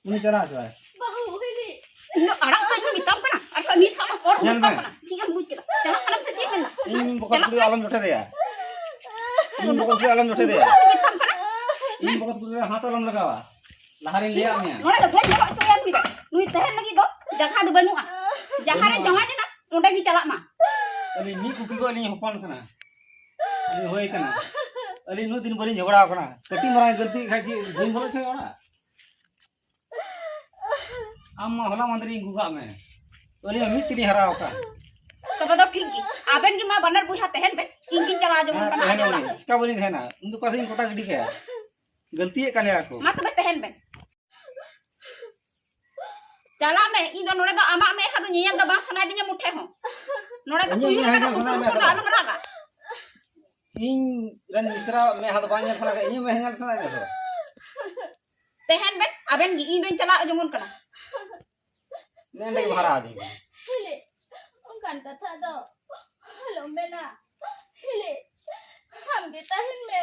ᱩᱱᱤ ᱪᱟᱞᱟᱣ ᱦᱚᱪᱚ ᱟᱭ᱾ ᱵᱟᱹᱦᱩ ᱦᱤᱞᱤ᱾ ᱤᱧ ᱫᱚ ᱟᱲᱟᱜ ᱠᱟᱜ ᱤᱧ ᱢᱮᱛᱟᱢ ᱠᱟᱱᱟ, ᱟᱨ ᱱᱤᱛ ᱦᱚᱸ ᱟᱢ ᱚᱨ ᱧᱮᱞ ᱩᱰᱩᱠ ᱢᱮ᱾ ᱠᱟᱢ ᱠᱟᱱᱟ᱾ ᱪᱮᱫ ᱮᱢ ᱵᱩᱡᱽ ᱠᱮᱫᱟ? ᱪᱟᱞᱟᱜ ᱠᱟᱱᱟᱢ ᱥᱮ ᱪᱮᱫ ᱮᱢ ᱢᱮᱱᱫᱟ? ᱤᱧ ᱵᱚᱠᱚᱛ ᱪᱟᱞᱟᱜ ᱠᱩᱲᱤ ᱠᱟᱱᱟ᱾ ᱟᱞᱚᱢ ᱡᱚᱴᱮᱫᱮᱭᱟ᱾ ᱤᱧ ᱵᱚᱠᱚᱛ ᱠᱩᱲᱤ ᱟᱞᱚᱢ ᱡᱚᱴᱮᱫᱮᱭᱟ᱾ ᱩᱰᱩᱠ ᱠᱟᱜ ᱤᱧ ᱢᱮᱛᱟᱢ ᱠᱟᱱᱟ᱾ ᱤᱧ ᱵᱚᱠᱚᱛ ᱠᱩᱲᱤ ᱨᱮ ᱦᱟᱛ ᱟᱞᱚᱢ ᱞᱟᱜᱟᱣᱟ᱾ ᱞᱟᱦᱟ ᱨᱤᱧ ᱞᱟᱹᱭᱟᱫ ᱢᱮᱭᱟ᱾ ᱱᱚᱰᱮ ᱫᱚ ᱵᱟᱹᱧ ᱵᱚᱞᱚ ᱦᱚᱪᱚᱭᱟ ᱱᱩᱭ ᱫᱚ᱾ ᱱᱩᱭ ᱛᱟᱦᱮᱱ ᱞᱟᱹᱜᱤᱫ ᱫᱚ ᱡᱟᱭᱜᱟ ᱫᱚ ᱵᱟᱹᱱᱩᱜᱼᱟ᱾ ᱡᱟᱦᱟᱸ ᱨᱮ ᱵᱟᱹᱱᱩᱜᱼᱟ᱾ ᱡᱟᱶᱟᱭ ᱞᱮᱱᱟ, ᱚᱸᱰᱮ ᱜᱮ ᱪᱟᱞᱟᱜ ᱢᱟ᱾ ᱟᱹᱞᱤᱧ ᱢᱤᱫ ᱠᱩᱠᱤ ᱠᱷᱚᱱ ᱞᱤᱧ ᱦᱚᱯᱚᱱ ᱠᱟᱱᱟ᱾ ᱟᱹᱞᱤᱧ ᱦᱩᱭ ᱠᱟᱱᱟ᱾ ᱟᱹᱞᱤᱧ ᱩᱱᱟᱹᱜ ᱫᱤᱱ ᱵᱟᱹᱞᱤᱧ ᱡᱷᱚᱜᱽᱲᱟ ᱟᱠᱟᱱᱟ᱾ ᱠᱟᱹᱴᱤᱡ ᱢᱟᱨᱟᱝ ᱜᱟᱹᱞᱛᱤ ᱠᱷᱟᱡ ᱪᱮᱫ ᱵᱟᱹᱧ ᱵᱚᱞᱚ ᱦᱚᱪᱚᱭᱟ ᱚᱲᱟᱜ? ᱟᱢ ᱢᱟ ᱦᱚᱞᱟ ᱢᱟᱦᱫᱮᱨ ᱤᱧ ᱟᱹᱜᱩ ᱠᱟᱜ ᱢᱮ᱾ ᱟᱹᱞᱤᱧ ᱢᱟ ᱢᱤᱫ ᱛᱮᱞᱤᱧ ᱦᱟᱨᱟ ᱟᱠᱟᱱ᱾ ᱛᱚᱵᱮ ᱫᱚ ᱴᱷᱤᱠ ᱜᱮ᱾ ᱟᱵᱮᱱ ᱜᱮ ᱢᱟ ᱵᱟᱱᱟᱨ ᱵᱚᱭᱦᱟ ᱛᱟᱦᱮᱱ ᱵᱮᱱ᱾ ᱤᱧ ᱜᱤᱧ ᱪᱟᱞᱟᱣ ᱡᱚᱝ ᱦᱮᱸ, ᱠᱟᱱᱟ ᱛᱟᱦᱮᱱ ᱟᱡ ᱚᱲᱟᱜ᱾ ᱟᱹᱧ᱾ ᱪᱤᱠᱟ ᱵᱟᱹᱞᱤᱧ ᱛᱟᱦᱮᱱᱟ? ᱩᱱ ᱫᱚ ᱚᱠᱟ ᱥᱮᱫ ᱤᱧ ᱠᱚᱴᱟ ᱜᱤᱰᱤ ᱠᱟᱭᱟ? ᱜᱟᱹᱞᱛᱤᱭᱮᱫ ᱠᱟᱱ ᱜᱮᱭᱟ ᱠᱚ᱾ ᱢᱟ ᱛᱚᱵᱮ ᱛᱟᱦᱮᱱ ᱵᱮᱱ᱾ ᱪᱟᱞᱟᱜ ᱢᱮ, ᱤᱧ ᱫᱚ ᱱᱚᱰᱮ ᱫᱚ ᱟᱢᱟᱜ ᱢᱮᱫᱦᱟ ᱫᱚ ᱧᱮᱧᱮᱞ ᱫᱚ ᱵᱟᱝ ᱥᱟᱱᱟᱭᱮᱫᱤᱧᱟ ᱢᱩᱴᱷᱮ ᱦᱚᱸ᱾ ᱱᱚᱰᱮ ᱫᱚ ᱤᱧᱟᱹᱜ ᱛᱩᱭᱩ ᱞᱮᱠᱟ ᱢᱮᱫᱦᱟ ᱫᱚ ᱧᱮᱞ ᱩᱠᱩ ᱥᱟᱱᱟᱭᱮᱫ ᱩᱠᱩ ᱢᱮᱭᱟ ᱫᱚ ᱛᱚ? ᱟᱞᱚᱢ ᱨᱟᱜᱟ᱾ ᱤᱧ ᱨᱮᱱ ᱢᱤᱥᱨᱟ ᱢᱮᱫᱦᱟ ᱫᱚ ᱵᱟᱝ ᱧᱮᱞ ᱥᱟᱱᱟ ᱠᱟᱱᱟ, ᱤᱧᱟᱹᱜ ᱢᱮᱫᱦᱟ ᱧᱮᱞ ᱥᱟᱱᱟᱭᱮᱫ ᱢᱮᱭᱟ ᱛᱚ? ᱛᱟᱦᱮᱱ ᱵᱮᱱ, ᱟᱵᱮᱱ ᱜᱮ, ᱤᱧ ᱫᱚᱧ ᱪᱟᱞᱟᱜ ᱡᱮᱢᱚᱱ ᱠᱟᱱᱟ᱾ ᱱᱮᱸᱰᱮ ᱜᱮ ᱵᱷᱟᱨᱟ ᱟᱹᱫᱤᱧ ᱠᱟᱱᱟ᱾ ᱦᱤᱞᱤ, ᱚᱱᱠᱟᱱ ᱠᱟᱛᱷᱟ ᱫᱚ ᱟᱞᱚᱢ ᱢᱮᱱᱟ᱾ ᱦᱤᱞᱤ, ᱟᱢ ᱜᱮ ᱛᱟᱦᱮᱱ ᱢᱮ,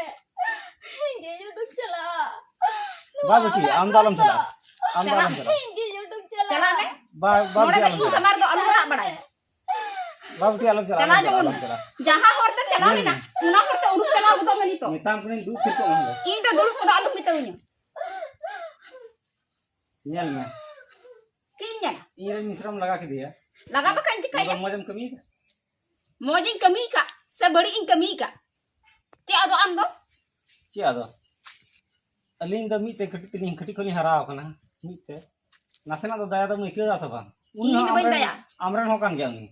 ᱤᱧ ᱜᱮ ᱩᱰᱩᱠ ᱪᱟᱞᱟᱜᱼᱟ᱾ ᱵᱟ ᱵᱤᱴᱤ, ᱟᱢ ᱫᱚ ᱟᱞᱚᱢ ᱪᱟᱞᱟᱜᱼᱟ᱾ ᱟᱢ ᱫᱚ ᱟᱞᱚᱢ ᱪᱟᱞᱟᱜᱼᱟ᱾ ᱤᱧ ᱜᱮ ᱩᱰᱩᱠ ᱪᱟᱞᱟᱜ ᱪᱟᱞᱟᱜ ᱢᱮ᱾ ᱵᱟ, ᱵᱟ ᱱᱚᱰᱮ ᱵᱤᱴᱤ, ᱫᱚ ᱟᱞᱚᱢ ᱤᱧ ᱪᱟᱞᱟᱜᱼᱟ᱾ ᱥᱟᱢᱟᱝ ᱨᱮᱫᱚ ᱟᱞᱚᱢ ᱨᱟᱜ ᱵᱟᱲᱟᱭᱟ᱾ ᱵᱟ ᱵᱤᱴᱤ, ᱟᱞᱚᱢ ᱪᱟᱞᱟᱜᱼᱟ, ᱪᱟᱞᱟᱣ ᱟᱞᱚᱢ ᱪᱟᱞᱟᱜᱼᱟ, ᱡᱮᱢᱚᱱ ᱟᱞᱚᱢ ᱪᱟᱞᱟᱜᱼᱟ᱾ ᱡᱟᱦᱟᱸ ᱦᱚᱨ ᱛᱮ ᱪᱟᱞᱟᱣ ᱧᱮᱞ ᱢᱮᱱᱟᱜ, ᱢᱮ᱾ ᱚᱱᱟ ᱦᱚᱨ ᱛᱮ ᱩᱰᱩᱠ ᱪᱟᱞᱟᱣ ᱜᱚᱫᱚᱜ ᱢᱮ ᱱᱤᱛᱚᱜ᱾ ᱢᱮᱛᱟᱢ ᱠᱟᱹᱱᱟᱹᱧ, ᱫᱩᱲᱩᱵ ᱛᱷᱤᱨ ᱠᱚᱜ ᱢᱮ ᱱᱚᱰᱮ᱾ ᱤᱧ ᱫᱚ ᱫᱩᱲᱩᱵ ᱠᱚᱫᱚ ᱟᱞᱚᱢ ᱢᱮᱛᱟᱹᱧᱟ᱾ ᱧᱮᱞ ᱢᱮ᱾ ᱪᱮᱫ ᱤᱧ ᱧᱮᱞᱟ? ᱤᱧ ᱨᱮᱱ ᱢᱤᱥᱨᱟᱢ ᱞᱟᱜᱟ ᱠᱮᱫᱮᱭᱟ᱾ ᱞᱟᱜᱟ ᱵᱟᱠᱷᱟᱱ ᱪᱤᱠᱟᱹᱭᱟ? ᱢᱚᱡᱽ ᱮᱢ ᱠᱟᱹᱢᱤᱭᱮᱫᱟ᱾ ᱢᱚᱡᱽ ᱤᱧ ᱠᱟᱹᱢᱤ ᱠᱟᱜ ᱥᱮ ᱵᱟᱹᱲᱤᱡ ᱤᱧ ᱠᱟᱹᱢᱤ ᱠᱟᱜ? ᱪᱮᱫ ᱟᱫᱚ ᱟᱢ ᱫᱚ? ᱪᱮᱫ ᱟᱫᱚ? ᱟᱹᱞᱤᱧ ᱫᱚ ᱢᱤᱫ ᱛᱮ ᱠᱟᱹᱴᱤᱡ ᱛᱮᱞᱤᱧ, ᱠᱟᱹᱴᱤᱡ ᱠᱷᱚᱱ ᱞᱤᱧ ᱦᱟᱨᱟ ᱟᱠᱟᱱᱟ᱾ ᱢᱤᱫ ᱛᱮ ᱱᱟᱥᱮᱱᱟᱜ ᱫᱚ ᱫᱟᱭᱟ ᱫᱚᱢ ᱟᱹᱭᱠᱟᱹᱣ ᱮᱫᱟ ᱥᱮ ᱵᱟᱝ? ᱩᱱᱤ ᱤᱧ ᱦᱚᱸ ᱫᱚ ᱵᱟᱹᱧ ᱟᱢᱨᱮᱱ, ᱫᱟᱭᱟ᱾ ᱟᱢᱨᱮᱱ ᱦᱚᱸ ᱠᱟᱱ ᱜᱮᱭᱟ ᱩᱱᱤ᱾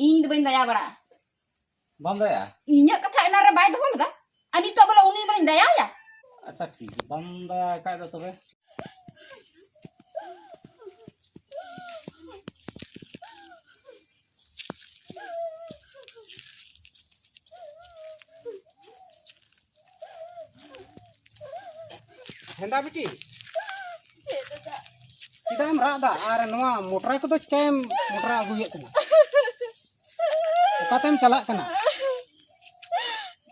ᱤᱧ ᱫᱚ ᱵᱟᱹᱧ ᱫᱟᱭᱟ ᱵᱟᱲᱟᱜᱼᱟ᱾ ᱵᱟᱢ ᱫᱟᱭᱟᱜᱼᱟ? ᱤᱧᱟᱹᱜ ᱠᱟᱛᱷᱟ ᱮᱱᱟᱱ ᱨᱮ ᱵᱟᱭ ᱫᱚᱦᱚ ᱞᱮᱫᱟ, ᱟᱨ ᱱᱤᱛᱚᱜ ᱵᱚᱞᱮ ᱩᱱᱤ ᱵᱚᱞᱮᱧ ᱫᱟᱭᱟᱣᱟᱭᱟ? ᱟᱪᱪᱷᱟ, ᱴᱷᱤᱠ ᱜᱮᱭᱟ, ᱵᱟᱢ ᱫᱟᱭᱟ ᱠᱷᱟᱡ ᱫᱚ ᱛᱚᱵᱮ᱾ ᱦᱮᱸᱫᱟ ᱵᱤᱴᱤ, ᱪᱮᱫ ᱫᱟᱫᱟ? ᱪᱮᱫᱟᱜ ᱮᱢ ᱨᱟᱜ ᱮᱫᱟ? ᱟᱨ ᱱᱚᱣᱟ ᱢᱚᱴᱨᱟ ᱠᱚᱫᱚ ᱪᱤᱠᱟᱹᱭᱮᱢ ᱢᱚᱴᱨᱟ ᱟᱹᱜᱩᱭᱮᱫ ᱠᱟᱱᱟ? ᱚᱠᱟᱛᱮᱢ ᱪᱟᱞᱟᱜ ᱠᱟᱱᱟ?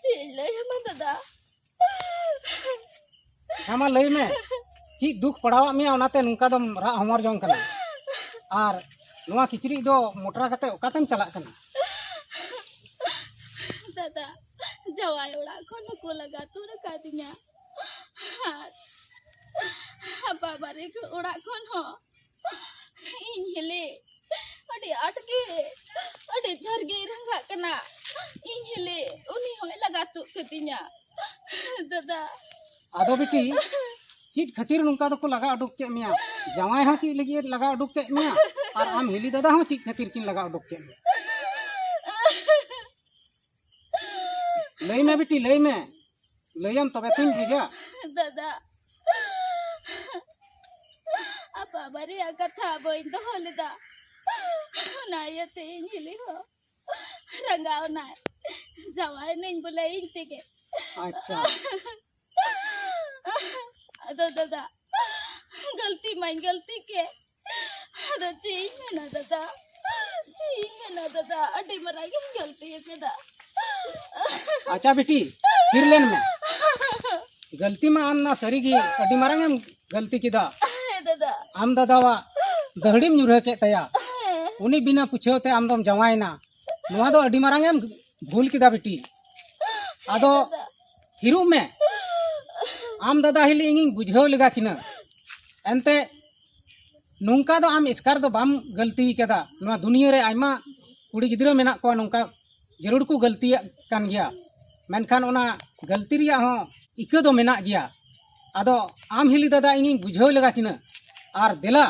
ᱪᱮᱫ ᱤᱧ ᱞᱟᱹᱭ ᱟᱢᱟ ᱫᱟᱫᱟ? ᱦᱮᱸ, ᱢᱟ ᱞᱟᱹᱭ ᱢᱮ, ᱪᱮᱫ ᱫᱩᱠ ᱯᱟᱲᱟᱣᱟᱜ ᱢᱮᱭᱟ ᱚᱱᱟᱛᱮ ᱱᱚᱝᱠᱟ ᱫᱚᱢ ᱨᱟᱜ ᱦᱚᱢᱚᱨ ᱡᱚᱝ ᱠᱟᱱᱟ? ᱟᱨ ᱱᱚᱣᱟ ᱠᱤᱪᱨᱤᱡ ᱫᱚ ᱢᱚᱴᱨᱟ ᱠᱟᱛᱮ ᱚᱠᱟᱛᱮᱢ ᱪᱟᱞᱟᱜ ᱠᱟᱱᱟ? ᱫᱟᱫᱟ, ᱡᱟᱶᱟᱭ ᱚᱲᱟᱜ ᱠᱷᱚᱱ ᱦᱚᱸᱠᱚ ᱞᱟᱜᱟ ᱛᱩᱫ ᱟᱠᱟᱫᱤᱧᱟ᱾ ᱟᱨ ᱵᱟᱵᱟ ᱨᱮ ᱚᱲᱟᱜ ᱠᱷᱚᱱ ᱦᱚᱸ ᱤᱧ ᱦᱤᱞᱤ ᱟᱹᱰᱤ ᱟᱸᱴ ᱜᱮ, ᱟᱹᱰᱤ ᱡᱳᱨ ᱜᱮᱭ ᱨᱟᱸᱜᱟᱜ ᱠᱟᱱᱟ᱾ ᱤᱧ ᱦᱤᱞᱤ ᱩᱱᱤ ᱦᱚᱸᱭ ᱞᱟᱜᱟ ᱛᱩᱫ ᱠᱟᱫᱤᱧᱟ᱾ ᱫᱟᱫᱟ᱾ ᱟᱫᱚ ᱵᱤᱴᱤ, ᱪᱮᱫ ᱠᱷᱟᱹᱛᱤᱨ ᱱᱚᱝᱠᱟ ᱫᱚᱠᱚ ᱞᱟᱜᱟ ᱩᱰᱩᱠ ᱠᱮᱫ ᱢᱮᱭᱟ? ᱡᱟᱶᱟᱭ ᱦᱚᱸ ᱪᱮᱫ ᱞᱟᱹᱜᱤᱫ ᱮ ᱞᱟᱜᱟ ᱩᱰᱩᱠ ᱠᱮᱫ ᱢᱮᱭᱟ? ᱟᱨ ᱟᱢ ᱦᱤᱞᱤ ᱫᱟᱫᱟ ᱦᱚᱸ ᱪᱮᱫ ᱠᱷᱟᱹᱛᱤᱨ ᱠᱤᱱ ᱞᱟᱜᱟ ᱩᱰᱩᱠ ᱠᱮᱫ ᱢᱮᱭᱟ? ᱞᱟᱹᱭ ᱢᱮ ᱵᱤᱴᱤ, ᱞᱟᱹᱭ ᱢᱮ᱾ ᱞᱟᱹᱭᱟᱢ ᱛᱚᱵᱮ ᱛᱚᱧ ᱵᱩᱡᱟ᱾ ᱫᱟᱫᱟ, ᱟᱯᱟ ᱵᱟᱨᱭᱟ ᱠᱟᱛᱷᱟ ᱵᱟᱹᱧ ᱫᱚᱦᱚ ᱞᱮᱫᱟ, ᱚᱱᱟ ᱤᱭᱟᱹᱛᱮ ᱤᱧ ᱦᱤᱞᱤ ᱦᱚᱸ ᱨᱟᱸᱜᱟᱣ ᱮᱱᱟᱭ, ᱡᱟᱶᱟᱭ ᱮᱱᱟᱹᱧ ᱵᱚᱞᱮ ᱤᱧ ᱛᱮᱜᱮ᱾ ᱟᱪᱪᱷᱟ᱾ ᱟᱫᱚ ᱫᱟᱫᱟ, ᱜᱟᱹᱞᱛᱤ ᱢᱟᱧ ᱜᱟᱹᱞᱛᱤ ᱠᱮᱫ᱾ ᱟᱫᱚ ᱪᱮᱫ ᱤᱧ ᱢᱮᱱᱟ ᱫᱟᱫᱟ? ᱪᱮᱫ ᱤᱧ ᱢᱮᱱᱟ ᱫᱟᱫᱟ? ᱟᱹᱰᱤ ᱢᱟᱨᱟᱝ ᱤᱧ ᱜᱟᱹᱞᱛᱤ ᱟᱠᱟᱫᱟ᱾ ᱟᱪᱪᱷᱟ ᱵᱤᱴᱤ, ᱛᱷᱤᱨ ᱞᱮᱱ ᱢᱮ᱾ ᱜᱟᱹᱞᱛᱤ ᱢᱟ ᱟᱢ ᱱᱟ ᱥᱟᱹᱨᱤ ᱜᱮ ᱟᱹᱰᱤ ᱢᱟᱨᱟᱝ ᱮᱢ ᱜᱟᱹᱞᱛᱤ ᱠᱮᱫᱟ᱾ ᱦᱮᱸ ᱫᱟᱫᱟ᱾ ᱟᱢ ᱫᱟᱫᱟᱣᱟᱜ ᱫᱟᱹᱦᱲᱤᱢ ᱧᱩᱨᱦᱟᱹ ᱠᱮᱫ ᱛᱟᱭᱟ᱾ ᱦᱮᱸ᱾ ᱩᱱᱤ ᱵᱤᱱᱟ ᱯᱩᱪᱷᱟᱹᱣ ᱛᱮ ᱟᱢ ᱫᱚᱢ ᱡᱟᱶᱟᱭᱮᱱᱟ᱾ ᱱᱚᱣᱟ ᱫᱚ ᱟᱹᱰᱤ ᱢᱟᱨᱟᱝ ᱮᱢ ᱵᱷᱩᱞ ᱠᱮᱫᱟ ᱵᱤᱴᱤ᱾ ᱟᱫᱚ ᱫᱟᱫᱟ᱾ ᱛᱷᱤᱨᱚᱜ ᱢᱮ᱾ ᱟᱢ ᱫᱟᱫᱟ ᱦᱤᱞᱤ ᱤᱧᱤᱧ ᱵᱩᱡᱷᱟᱹᱣ ᱞᱮᱜᱟ ᱠᱤᱱᱟᱹ᱾ ᱮᱱᱛᱮ ᱱᱚᱝᱠᱟ ᱫᱚ ᱟᱢ ᱮᱥᱠᱟᱨ ᱫᱚ ᱵᱟᱢ ᱜᱟᱹᱞᱛᱤ ᱠᱟᱫᱟ᱾ ᱱᱚᱣᱟ ᱫᱩᱱᱤᱭᱟᱹ ᱨᱮ ᱟᱭᱢᱟ ᱠᱩᱲᱤ ᱜᱤᱫᱽᱨᱟᱹ ᱢᱮᱱᱟᱜ ᱠᱚᱣᱟ, ᱱᱚᱝᱠᱟ ᱡᱟᱹᱨᱩᱲ ᱠᱚ ᱜᱟᱹᱞᱛᱤᱭᱟᱜ ᱠᱟᱱ ᱜᱮᱭᱟ, ᱢᱮᱱᱠᱷᱟᱱ ᱚᱱᱟ ᱜᱟᱹᱞᱛᱤ ᱨᱮᱭᱟᱜ ᱦᱚᱸ ᱤᱠᱟᱹ ᱫᱚ ᱢᱮᱱᱟᱜ ᱜᱮᱭᱟ᱾ ᱟᱫᱚ ᱟᱢ ᱦᱤᱞᱤ ᱫᱟᱫᱟ ᱤᱧᱤᱧ ᱵᱩᱡᱷᱟᱹᱣ ᱞᱮᱜᱟ ᱠᱤᱱᱟᱹ, ᱟᱨ ᱫᱮᱞᱟ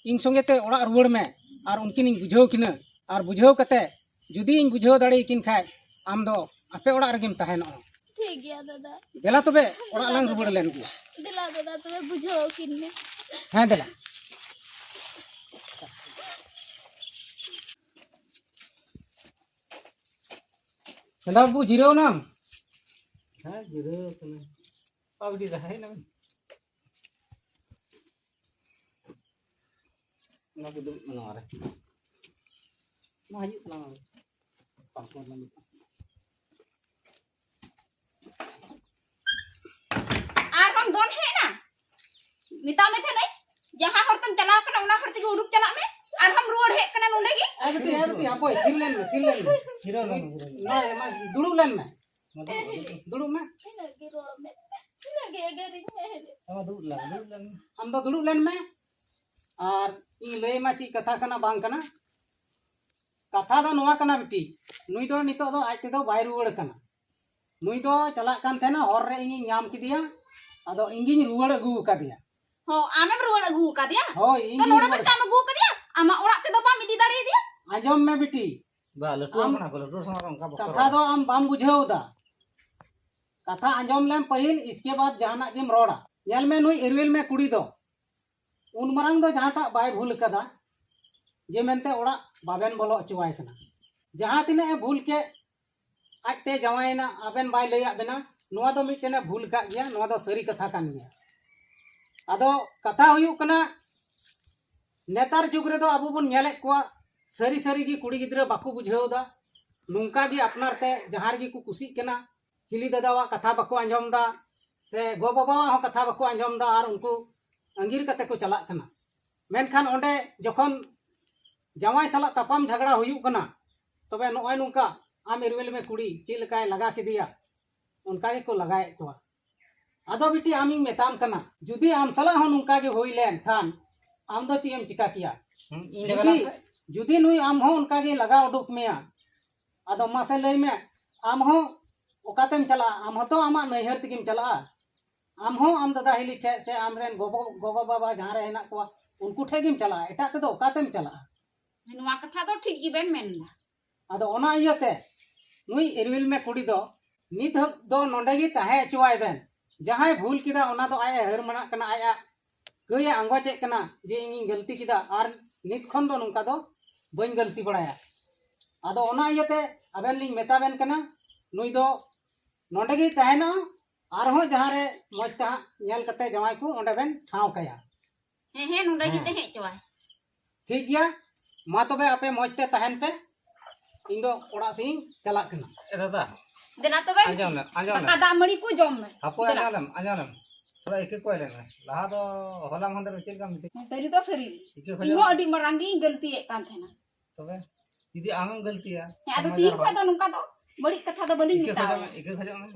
ᱤᱧ ᱥᱚᱸᱜᱮ ᱛᱮ ᱚᱲᱟᱜ ᱨᱩᱣᱟᱹᱲ ᱢᱮ, ᱟᱨ ᱩᱱᱠᱤᱱᱤᱧ ᱵᱩᱡᱷᱟᱹᱣ ᱠᱤᱱᱟᱹ, ᱟᱨ ᱵᱩᱡᱷᱟᱹᱣ ᱠᱟᱛᱮ ᱡᱩᱫᱤ ᱤᱧ ᱵᱩᱡᱷᱟᱹᱣ ᱫᱟᱲᱮᱭᱟᱠᱤᱱ ᱠᱷᱟᱡ ᱟᱢ ᱫᱚ ᱟᱯᱮ ᱚᱲᱟᱜ ᱨᱮᱜᱮᱢ ᱛᱟᱦᱮᱱᱚᱜᱼᱟ᱾ ᱴᱷᱤᱠ ᱜᱮᱭᱟ ᱫᱟᱫᱟ᱾ ᱫᱮᱞᱟ ᱛᱚᱵᱮ ᱚᱲᱟᱜ ᱞᱟᱝ ᱨᱩᱣᱟᱹᱲ ᱞᱮᱱ ᱜᱮ᱾ ᱫᱮᱞᱟ ᱫᱟᱫᱟ ᱛᱚᱵᱮ ᱵᱩᱡᱷᱟᱹᱣ ᱟᱹᱠᱤᱱ ᱢᱮ᱾ ᱦᱮᱸ ᱫᱮᱞᱟ᱾ ᱫᱮᱞᱟ ᱵᱟᱹᱵᱩ, ᱡᱤᱨᱟᱹᱣ ᱮᱱᱟᱢ? ᱦᱮᱸ, ᱡᱤᱨᱟᱹᱣ ᱠᱟᱱᱟ᱾ ᱵᱟᱹᱵᱩ, ᱡᱤᱨᱟᱹᱣ ᱦᱮᱡ ᱮᱱᱟᱢ? ᱚᱱᱟ ᱠᱚ ᱫᱩᱲᱩᱵ ᱢᱮ ᱱᱚᱣᱟ ᱨᱮ᱾ ᱢᱟ ᱦᱤᱡᱩᱜ ᱛᱟᱞᱟᱝ ᱢᱮ᱾ ᱯᱟᱨᱠᱚᱢ ᱨᱮ ᱱᱤᱛᱚᱜ᱾ ᱟᱨᱦᱚᱸᱢ ᱫᱚᱱ ᱦᱮᱡ ᱮᱱᱟ? ᱢᱮᱛᱟᱜ ᱢᱮ ᱛᱟᱦᱮᱱᱟᱹᱧ, ᱡᱟᱦᱟᱸ ᱦᱚᱨ ᱛᱮᱢ ᱪᱟᱞᱟᱣ ᱠᱟᱱᱟ, ᱚᱱᱟ ᱦᱚᱨ ᱛᱮᱜᱮ ᱩᱰᱩᱠ ᱪᱟᱞᱟᱜ ᱢᱮ᱾ ᱟᱨᱦᱚᱸᱢ ᱨᱩᱣᱟᱹᱲ ᱦᱮᱡ ᱠᱟᱱᱟ ᱱᱚᱸᱰᱮ ᱜᱮ? ᱮ ᱵᱤᱴᱤ, ᱮ ᱵᱤᱴᱤ, ᱦᱟᱯᱳᱭ, ᱛᱷᱤᱨ ᱞᱮᱱ ᱢᱮ, ᱛᱷᱤᱨ ᱞᱮᱱ ᱢᱮ᱾ ᱡᱤᱨᱟᱹᱣ ᱞᱮᱱ ᱢᱮ, ᱡᱤᱨᱟᱹᱣ ᱞᱮᱱ ᱢᱮ᱾ ᱢᱟ, ᱢᱟ, ᱫᱩᱲᱩᱵ ᱢᱮ᱾ ᱤᱱᱟᱹᱜ ᱜᱮ ᱨᱚᱲ ᱢᱮ, ᱤᱱᱟᱹᱜ ᱜᱮ ᱮᱜᱮᱨᱤᱧ ᱢᱮ᱾ ᱟᱢ ᱫᱚ ᱫᱩᱲᱩᱵ ᱞᱮᱱ, ᱫᱩᱲᱩᱵ ᱞᱮᱱ ᱢᱮ᱾ ᱟᱢ ᱫᱚ ᱫᱩᱲᱩᱵ ᱞᱮᱱ ᱢᱮ, ᱟᱨ ᱤᱧ ᱞᱟᱹᱭ ᱟᱢᱟ ᱪᱮᱫ ᱠᱟᱛᱷᱟ ᱠᱟᱱᱟ ᱵᱟᱝ ᱠᱟᱱᱟ᱾ ᱠᱟᱛᱷᱟ ᱫᱚ ᱱᱚᱣᱟ ᱠᱟᱱᱟ ᱵᱤᱴᱤ, ᱱᱩᱭ ᱫᱚ ᱱᱤᱛᱚᱜ ᱫᱚ ᱟᱡ ᱛᱮᱫᱚ ᱵᱟᱭ ᱨᱩᱣᱟᱹᱲ ᱠᱟᱱᱟ᱾ ᱱᱩᱭ ᱫᱚ ᱪᱟᱞᱟᱜ ᱠᱟᱱ ᱛᱟᱦᱮᱱᱟ, ᱦᱚᱨ ᱨᱮ ᱤᱧᱤᱧ ᱧᱟᱢ ᱠᱮᱫᱮᱭᱟ, ᱟᱫᱚ ᱤᱧ ᱜᱤᱧ ᱨᱩᱣᱟᱹᱲ ᱟᱹᱜᱩ ᱟᱠᱟᱫᱮᱭᱟ᱾ ᱦᱚᱸ, ᱟᱢᱮᱢ ᱨᱩᱣᱟᱹᱲ ᱟᱹᱜᱩ ᱟᱠᱟᱫᱮᱭᱟ? ᱦᱳᱭ, ᱤᱧ ᱛᱚ ᱜᱤᱧ ᱱᱚᱰᱮ ᱫᱚ ᱨᱩᱣᱟᱹᱲ ᱪᱮᱠᱟᱢ ᱟᱹᱜᱩ ᱟᱠᱟᱫᱮᱭᱟ? ᱟᱢᱟᱜ ᱚᱲᱟᱜ ᱛᱮᱫᱚ ᱵᱟᱢ ᱤᱫᱤ ᱫᱟᱲᱮᱭᱟᱫᱮᱭᱟ? ᱟᱸᱡᱚᱢ ᱢᱮ ᱵᱤᱴᱤ, ᱵᱟ, ᱞᱟᱹᱴᱩ ᱟᱢ ᱠᱟᱱᱟ ᱠᱚ, ᱞᱟᱹᱴᱩ ᱦᱚᱲ ᱥᱟᱶ ᱚᱱᱠᱟ ᱵᱟᱠᱚ ᱠᱟᱛᱷᱟ ᱨᱚᱲᱟ᱾ ᱫᱚ ᱟᱢ ᱵᱟᱢ ᱵᱩᱡᱷᱟᱹᱣ ᱮᱫᱟ᱾ ᱠᱟᱛᱷᱟ ᱟᱸᱡᱚᱢ ᱞᱮᱢ ᱯᱟᱹᱦᱤᱞ, ᱤᱥᱠᱮ ᱵᱟᱫ ᱡᱟᱦᱟᱱᱟᱜ ᱜᱮᱢ ᱨᱚᱲᱟ᱾ ᱧᱮᱞ ᱢᱮ, ᱱᱩᱭ ᱮᱨᱣᱮᱞ ᱢᱮ ᱠᱩᱲᱤ ᱫᱚ ᱩᱱ ᱢᱟᱨᱟᱝ ᱫᱚ ᱡᱟᱦᱟᱸᱴᱟᱜ ᱵᱟᱭ ᱵᱷᱩᱞ ᱠᱟᱫᱟ, ᱡᱮ ᱢᱮᱱᱛᱮ ᱚᱲᱟᱜ ᱵᱟᱵᱮᱱ ᱵᱚᱞᱚ ᱦᱚᱪᱚᱣᱟᱭ ᱠᱟᱱᱟ᱾ ᱡᱟᱦᱟᱸ ᱛᱤᱱᱟᱹᱜ ᱮ ᱵᱷᱩᱞ ᱠᱮᱫ, ᱟᱡᱛᱮ ᱡᱟᱶᱟᱭᱮᱱᱟ, ᱟᱵᱮᱱ ᱵᱟᱭ ᱞᱟᱹᱭᱟᱫ ᱵᱮᱱᱟ, ᱱᱚᱣᱟ ᱫᱚ ᱢᱤᱫᱴᱮᱱ ᱮ ᱵᱷᱩᱞ ᱠᱟᱜ ᱜᱮᱭᱟ, ᱱᱚᱣᱟ ᱫᱚ ᱥᱟᱹᱨᱤ ᱠᱟᱛᱷᱟ ᱠᱟᱱ ᱜᱮᱭᱟ᱾ ᱟᱫᱚ ᱠᱟᱛᱷᱟ ᱦᱩᱭᱩᱜ ᱠᱟᱱᱟ, ᱱᱮᱛᱟᱨ ᱡᱩᱜᱽ ᱨᱮᱫᱚ ᱟᱵᱚ ᱵᱚᱱ ᱧᱮᱞᱮᱫ ᱠᱚᱣᱟ, ᱥᱟᱹᱨᱤ ᱥᱟᱹᱨᱤ ᱜᱮ ᱠᱩᱲᱤ ᱜᱤᱫᱽᱨᱟᱹ ᱵᱟᱠᱚ ᱵᱩᱡᱷᱟᱹᱣ ᱮᱫᱟ᱾ ᱱᱚᱝᱠᱟ ᱜᱮ ᱟᱯᱱᱟᱨ ᱛᱮ ᱡᱟᱦᱟᱸ ᱨᱮᱜᱮ ᱠᱚ ᱠᱩᱥᱤᱜ ᱠᱟᱱᱟ, ᱦᱤᱞᱤ ᱫᱟᱫᱟᱣᱟᱜ ᱠᱟᱛᱷᱟ ᱵᱟᱠᱚ ᱟᱸᱡᱚᱢ ᱮᱫᱟ, ᱥᱮ ᱜᱚ ᱵᱟᱵᱟᱣᱟᱜ ᱦᱚᱸ ᱠᱟᱛᱷᱟ ᱵᱟᱠᱚ ᱟᱸᱡᱚᱢ ᱮᱫᱟ ᱟᱨ ᱩᱱᱠᱩ ᱟᱸᱜᱤᱨ ᱠᱟᱛᱮ ᱠᱚ ᱪᱟᱞᱟᱜ ᱠᱟᱱᱟ᱾ ᱢᱮᱱᱠᱷᱟᱱ ᱚᱸᱰᱮ ᱡᱚᱠᱷᱚᱱ ᱡᱟᱶᱟᱭ ᱥᱟᱞᱟᱜ ᱛᱟᱯᱟᱢ ᱡᱷᱟᱜᱽᱲᱟ ᱦᱩᱭᱩᱜ ᱠᱟᱱᱟ, ᱛᱚᱵᱮ ᱱᱚᱜᱼᱚᱭ ᱱᱚᱝᱠᱟ ᱟᱢ ᱮᱨᱣᱮᱞ ᱢᱮ ᱠᱩᱲᱤ ᱪᱮᱫ ᱞᱮᱠᱟᱭ ᱞᱟᱜᱟ ᱠᱮᱫᱮᱭᱟ, ᱚᱱᱠᱟ ᱜᱮᱠᱚ ᱞᱟᱜᱟᱭᱮᱫ ᱠᱚᱣᱟ᱾ ᱟᱫᱚ ᱵᱤᱴᱤ, ᱟᱢᱤᱧ ᱢᱮᱛᱟᱢ ᱠᱟᱱᱟ, ᱡᱩᱫᱤ ᱟᱢ ᱥᱟᱞᱟᱜ ᱦᱚᱸ ᱱᱚᱝᱠᱟ ᱜᱮ ᱦᱩᱭ ᱞᱮᱱ ᱠᱷᱟᱱ ᱟᱢ ᱫᱚ ᱪᱮᱫ ᱮᱢ ᱪᱤᱠᱟ ᱠᱮᱭᱟ? ᱦᱩᱸ, ᱤᱧ ᱡᱩᱫᱤ ᱞᱟᱜᱟ ᱡᱩᱫᱤ ᱱᱩᱭ ᱟᱢ ᱦᱚᱸ ᱚᱱᱠᱟ ᱜᱮ ᱞᱟᱜᱟ ᱩᱰᱩᱠ ᱢᱮᱭᱟ, ᱟᱫᱚ ᱢᱟᱥᱮ ᱞᱟᱹᱭ ᱢᱮ, ᱟᱢ ᱦᱚᱸ ᱚᱠᱟᱛᱮᱢ ᱪᱟᱞᱟᱜᱼᱟ? ᱟᱢ ᱦᱚᱸᱛᱚ ᱟᱢᱟᱜ ᱱᱟᱹᱭᱦᱟᱹᱨ ᱛᱮᱜᱮᱢ ᱪᱟᱞᱟᱜᱼᱟ᱾ ᱟᱢ ᱦᱚᱸ ᱟᱢ ᱫᱟᱫᱟ ᱦᱤᱞᱤ ᱴᱷᱮᱡ ᱥᱮ ᱟᱢᱨᱮᱱ ᱜᱚᱜᱚ ᱜᱚᱜᱚ ᱵᱟᱵᱟ ᱡᱟᱦᱟᱸ ᱨᱮ ᱦᱮᱱᱟᱜ ᱠᱚᱣᱟ, ᱩᱱᱠᱩ ᱴᱷᱮᱡ ᱜᱮᱢ ᱪᱟᱞᱟᱜᱼᱟ, ᱮᱴᱟᱜ ᱛᱮᱫᱚ ᱚᱠᱟᱛᱮᱢ ᱪᱟᱞᱟᱜᱼᱟ? ᱱᱚᱣᱟ ᱠᱟᱛᱷᱟ ᱫᱚ ᱴᱷᱤᱠ ᱜᱮᱵᱮᱱ ᱢᱮᱱ ᱮᱫᱟ᱾ ᱟᱫᱚ ᱚᱱᱟ ᱤᱭᱟᱹᱛᱮ ᱱᱩᱭ ᱮᱨᱣᱤᱞ ᱢᱮ ᱠᱩᱲᱤ ᱫᱚ ᱱᱤᱛ ᱦᱟᱹᱵᱤᱡ ᱫᱚ ᱱᱚᱸᱰᱮ ᱜᱮ ᱛᱟᱦᱮᱸ ᱦᱚᱪᱚᱣᱟᱭ ᱵᱮᱱ᱾ ᱡᱟᱦᱟᱸᱭ ᱵᱷᱩᱞ ᱠᱮᱫᱟ, ᱚᱱᱟ ᱫᱚ ᱟᱡ ᱮ ᱦᱟᱹᱨ ᱢᱟᱱᱟᱜ ᱠᱟᱱᱟ, ᱟᱡ ᱟᱜ ᱠᱟᱹᱭ ᱮ ᱟᱸᱜᱚᱪᱮᱫ ᱠᱟᱱᱟ ᱡᱮ ᱤᱧᱤᱧ ᱜᱟᱹᱞᱛᱤ ᱠᱮᱫᱟ ᱟᱨ ᱱᱤᱛ ᱠᱷᱚᱱ ᱫᱚ ᱱᱚᱝᱠᱟ ᱫᱚ ᱵᱟᱹᱧ ᱜᱟᱹᱞᱛᱤ ᱵᱟᱲᱟᱭᱟ᱾ ᱟᱫᱚ ᱚᱱᱟ ᱤᱭᱟᱹᱛᱮ ᱟᱵᱮᱱ ᱞᱤᱧ ᱢᱮᱛᱟ ᱵᱮᱱ ᱠᱟᱱᱟ, ᱱᱩᱭ ᱫᱚ ᱱᱚᱸᱰᱮ ᱜᱮᱭ ᱛᱟᱦᱮᱱᱟ, ᱟᱨᱦᱚᱸ ᱡᱟᱦᱟᱸ ᱨᱮ ᱢᱚᱡᱽ ᱛᱮ ᱦᱟᱸᱜ ᱧᱮᱞ ᱠᱟᱛᱮ ᱡᱟᱶᱟᱭ ᱠᱚ ᱚᱸᱰᱮ ᱵᱮᱱ ᱴᱷᱟᱶ ᱠᱟᱭᱟ᱾ ᱦᱮᱸ, ᱦᱮᱸ, ᱱᱚᱸᱰᱮ ᱜᱮ ᱦᱮᱸ᱾ ᱛᱟᱦᱮᱸ ᱦᱚᱪᱚᱣᱟᱭ᱾ ᱴᱷᱤᱠ ᱜᱮᱭᱟ, ᱢᱟ ᱛᱚᱵᱮ ᱟᱯᱮ ᱢᱚᱡᱽ ᱛᱮ ᱛᱟᱦᱮᱱ ᱯᱮ, ᱤᱧ ᱫᱚ ᱚᱲᱟᱜ ᱥᱮᱫ ᱤᱧ ᱪᱟᱞᱟᱜ ᱠᱟᱱᱟ᱾ ᱮ ᱫᱟᱫᱟ, ᱫᱮᱞᱟ ᱛᱚᱵᱮ, ᱟᱸᱡᱚᱢ ᱞᱮᱢ, ᱟᱸᱡᱚᱢ ᱫᱟᱠᱟ ᱞᱮᱢ᱾ ᱫᱟᱜ ᱢᱟᱹᱲᱤ ᱠᱚ ᱡᱚᱢ ᱢᱮ᱾ ᱦᱟᱯᱳᱭ, ᱫᱮᱞᱟ᱾ ᱟᱸᱡᱚᱢ ᱞᱮᱢ, ᱟᱸᱡᱚᱢ ᱞᱮᱢ᱾ ᱛᱷᱚᱲᱟ ᱤᱠᱟᱹ ᱠᱚᱭ ᱞᱮᱢᱮ᱾ ᱞᱟᱦᱟ ᱫᱚ ᱦᱚᱞᱟ ᱢᱟᱦᱫᱮᱨ ᱪᱮᱫ ᱞᱮᱠᱟᱢ ᱢᱤᱛᱟᱹᱧ? ᱥᱟᱹᱨᱤ ᱫᱚ ᱥᱟᱹᱨᱤ ᱜᱮ᱾ ᱤᱠᱟᱹ ᱤᱧ ᱦᱚᱸ ᱠᱷᱚᱡᱚᱜ ᱟᱹᱰᱤ ᱢᱟᱨᱟᱝ ᱜᱤᱧ ᱜᱟᱹᱞᱛᱤᱭᱮᱫ ᱠᱟᱱ ᱛᱟᱦᱮᱱᱟ᱾ ᱛᱚᱵᱮ ᱡᱩᱫᱤ ᱟᱢᱮᱢ ᱜᱟᱹᱞᱛᱤᱭᱟ, ᱦᱮᱸ, ᱟᱫᱚ ᱥᱚᱢᱟᱡᱽ ᱛᱤᱦᱤᱧ ᱟᱨ ᱠᱷᱚᱡ ᱦᱚᱲ ᱫᱚ ᱱᱚᱝᱠᱟ ᱫᱚ ᱵᱟᱹᱲᱤᱡ ᱠᱟᱛᱷᱟ ᱫᱚ ᱵᱟᱹᱞᱤᱧ ᱤᱠᱟᱹ ᱢᱮᱛᱟᱣᱟ᱾ ᱠᱷᱚᱡᱚᱜ ᱢᱮ, ᱤᱠᱟᱹ ᱠᱷᱚᱡᱚᱜ ᱢᱮ᱾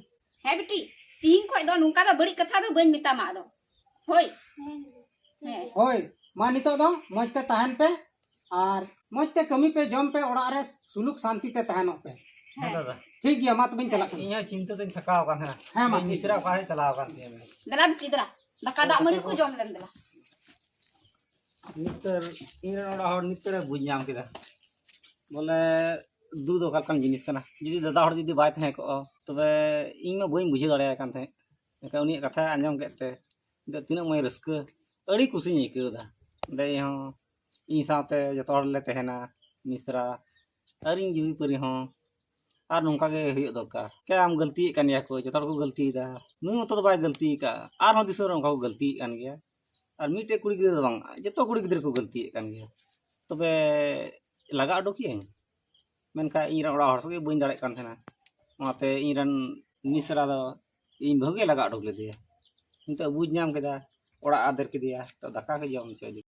ᱦᱮᱸ ᱵᱤᱴᱤ, ᱛᱤᱦᱤᱧ ᱠᱷᱚᱡ ᱫᱚ ᱱᱚᱝᱠᱟ ᱫᱚ ᱵᱟᱹᱲᱤᱡ ᱠᱟᱛᱷᱟ ᱫᱚ ᱵᱟᱹᱧ ᱢᱮᱛᱟᱢᱟ ᱟᱫᱚ᱾ ᱦᱳᱭ᱾ ᱦᱮᱸ᱾ ᱦᱳᱭ, ᱢᱟ ᱱᱤᱛᱚᱜ ᱫᱚ ᱢᱚᱡᱽ ᱛᱮ ᱛᱟᱦᱮᱱ ᱯᱮ ᱟᱨ ᱢᱚᱡᱽ ᱛᱮ ᱠᱟᱹᱢᱤ ᱯᱮ, ᱡᱚᱢ ᱯᱮ, ᱚᱲᱟᱜ ᱨᱮ ᱥᱩᱞᱩᱠ ᱥᱟᱱᱛᱤ ᱛᱮ ᱛᱟᱦᱮᱱᱚᱜ ᱯᱮ᱾ ᱦᱮᱸ ᱦᱮᱸ᱾ ᱫᱟᱫᱟ᱾ ᱴᱷᱤᱠ ᱜᱮᱭᱟ, ᱢᱟ ᱛᱚᱵᱮᱧ ᱪᱟᱞᱟᱜ ᱠᱟᱱᱟ᱾ ᱤᱧ ᱦᱚᱸ ᱪᱤᱱᱛᱟᱹ ᱛᱮᱧ ᱛᱷᱟᱠᱟᱣ ᱟᱠᱟᱱ ᱛᱟᱦᱮᱱᱟ᱾ ᱦᱮᱸ, ᱢᱟ ᱤᱧ ᱴᱷᱤᱠ ᱢᱤᱥᱨᱟ ᱜᱮᱭᱟ᱾ ᱚᱠᱟ ᱥᱮᱫ ᱪᱟᱞᱟᱣ ᱟᱠᱟᱱ ᱛᱤᱧᱟ ᱢᱮᱱᱛᱮ᱾ ᱫᱮᱞᱟ ᱵᱤᱴᱤ, ᱫᱮᱞᱟ᱾ ᱫᱟᱠᱟ ᱫᱟᱜ ᱢᱟᱹᱲᱤ ᱠᱚ ᱡᱚᱢ ᱞᱮᱢ ᱫᱮᱞᱟ᱾ ᱱᱤᱛᱚᱜ ᱤᱧ ᱨᱮᱱ ᱚᱲᱟᱜ ᱦᱚᱲ ᱱᱤᱛᱚᱜ ᱮ ᱵᱩᱡᱽ ᱧᱟᱢ ᱠᱮᱫᱟ, ᱵᱚᱞᱮ ᱫᱩᱠ ᱫᱚ ᱚᱠᱟ ᱞᱮᱠᱟᱱ ᱡᱤᱱᱤᱥ ᱠᱟᱱᱟ᱾ ᱡᱩᱫᱤ ᱫᱟᱫᱟ ᱦᱚᱲ ᱡᱩᱫᱤ ᱵᱟᱭ ᱛᱟᱦᱮᱸ ᱠᱚᱜᱼᱟ, ᱛᱚᱵᱮ ᱤᱧ ᱢᱟ ᱵᱟᱹᱧ ᱵᱩᱡᱷᱟᱹᱣ ᱫᱟᱲᱮᱭᱟᱭ ᱠᱟᱱ ᱛᱟᱦᱮᱸᱫ᱾ ᱮᱱᱠᱷᱟᱱ ᱩᱱᱤᱭᱟᱜ ᱠᱟᱛᱷᱟᱭ ᱟᱸᱡᱚᱢ ᱠᱮᱫ ᱛᱮ ᱱᱤᱛᱚᱜ ᱛᱤᱱᱟᱹᱜ ᱢᱚᱡᱽ ᱨᱟᱹᱥᱠᱟᱹ, ᱟᱹᱰᱤ ᱠᱩᱥᱤᱧ ᱟᱹᱭᱠᱟᱹᱣ ᱮᱫᱟ᱾ ᱚᱸᱰᱮ ᱤᱧ ᱦᱚᱸ, ᱤᱧ ᱥᱟᱶᱛᱮ ᱡᱚᱛᱚ ᱦᱚᱲ ᱞᱮ ᱛᱟᱦᱮᱱᱟ, ᱢᱤᱥᱨᱟ ᱟᱨ ᱤᱧ ᱡᱩᱨᱤ ᱯᱟᱹᱨᱤ ᱦᱚᱸ᱾ ᱟᱨ ᱱᱚᱝᱠᱟ ᱜᱮ ᱦᱩᱭᱩᱜ ᱫᱚᱨᱠᱟᱨ᱾ ᱪᱮᱫ ᱟᱢ ᱜᱟᱹᱞᱛᱤᱭᱮᱫ ᱠᱟᱱ ᱜᱮᱭᱟ ᱠᱚ, ᱡᱚᱛᱚ ᱦᱚᱲ ᱠᱚ ᱜᱟᱹᱞᱛᱤᱭᱮᱫᱟ, ᱱᱩᱭ ᱢᱚᱛᱚ ᱫᱚ ᱵᱟᱭ ᱜᱟᱹᱞᱛᱤ ᱟᱠᱟᱫᱼᱟ, ᱟᱨᱦᱚᱸ ᱫᱤᱥᱚᱢ ᱨᱮ ᱚᱱᱠᱟ ᱠᱚ ᱜᱟᱹᱞᱛᱤᱭᱮᱫ ᱠᱟᱱ ᱜᱮᱭᱟ᱾ ᱟᱨ ᱢᱤᱫᱴᱮᱡ ᱠᱩᱲᱤ ᱜᱤᱫᱽᱨᱟᱹ ᱫᱚ ᱵᱟᱝ, ᱡᱚᱛᱚ ᱠᱩᱲᱤ ᱜᱤᱫᱽᱨᱟᱹ ᱠᱚ ᱜᱟᱹᱞᱛᱤᱭᱮᱫ ᱠᱟᱱ ᱜᱮᱭᱟ᱾ ᱛᱚᱵᱮ ᱞᱟᱜᱟ ᱚᱰᱚᱠᱤᱭᱟᱹᱧ, ᱢᱮᱱᱠᱷᱟᱱ ᱤᱧ ᱨᱮᱱ ᱚᱲᱟᱜ ᱦᱚᱲ ᱥᱚᱸᱜᱮ ᱵᱟᱹᱧ ᱫᱟᱲᱮᱭᱟᱜ ᱠᱟᱱ ᱛᱟᱦᱮᱱᱟ᱾ ᱚᱱᱟᱛᱮ ᱤᱧ ᱨᱮᱱ ᱢᱤᱥᱨᱟ ᱫᱚ ᱤᱧ ᱵᱟᱹᱦᱩ ᱜᱮ ᱞᱟᱜᱟ ᱩᱰᱩᱠ ᱞᱮᱫᱮᱭᱟ᱾ ᱱᱤᱛᱚᱜ ᱵᱩᱡᱽ ᱧᱟᱢ ᱠᱮᱫᱟ, ᱚᱲᱟᱜ ᱟᱫᱮᱨ ᱠᱮᱫᱮᱭᱟ, ᱛᱚ ᱫᱟᱠᱟ ᱜᱮ ᱡᱚᱢ ᱦᱚᱪᱚᱭᱮᱫᱮ᱾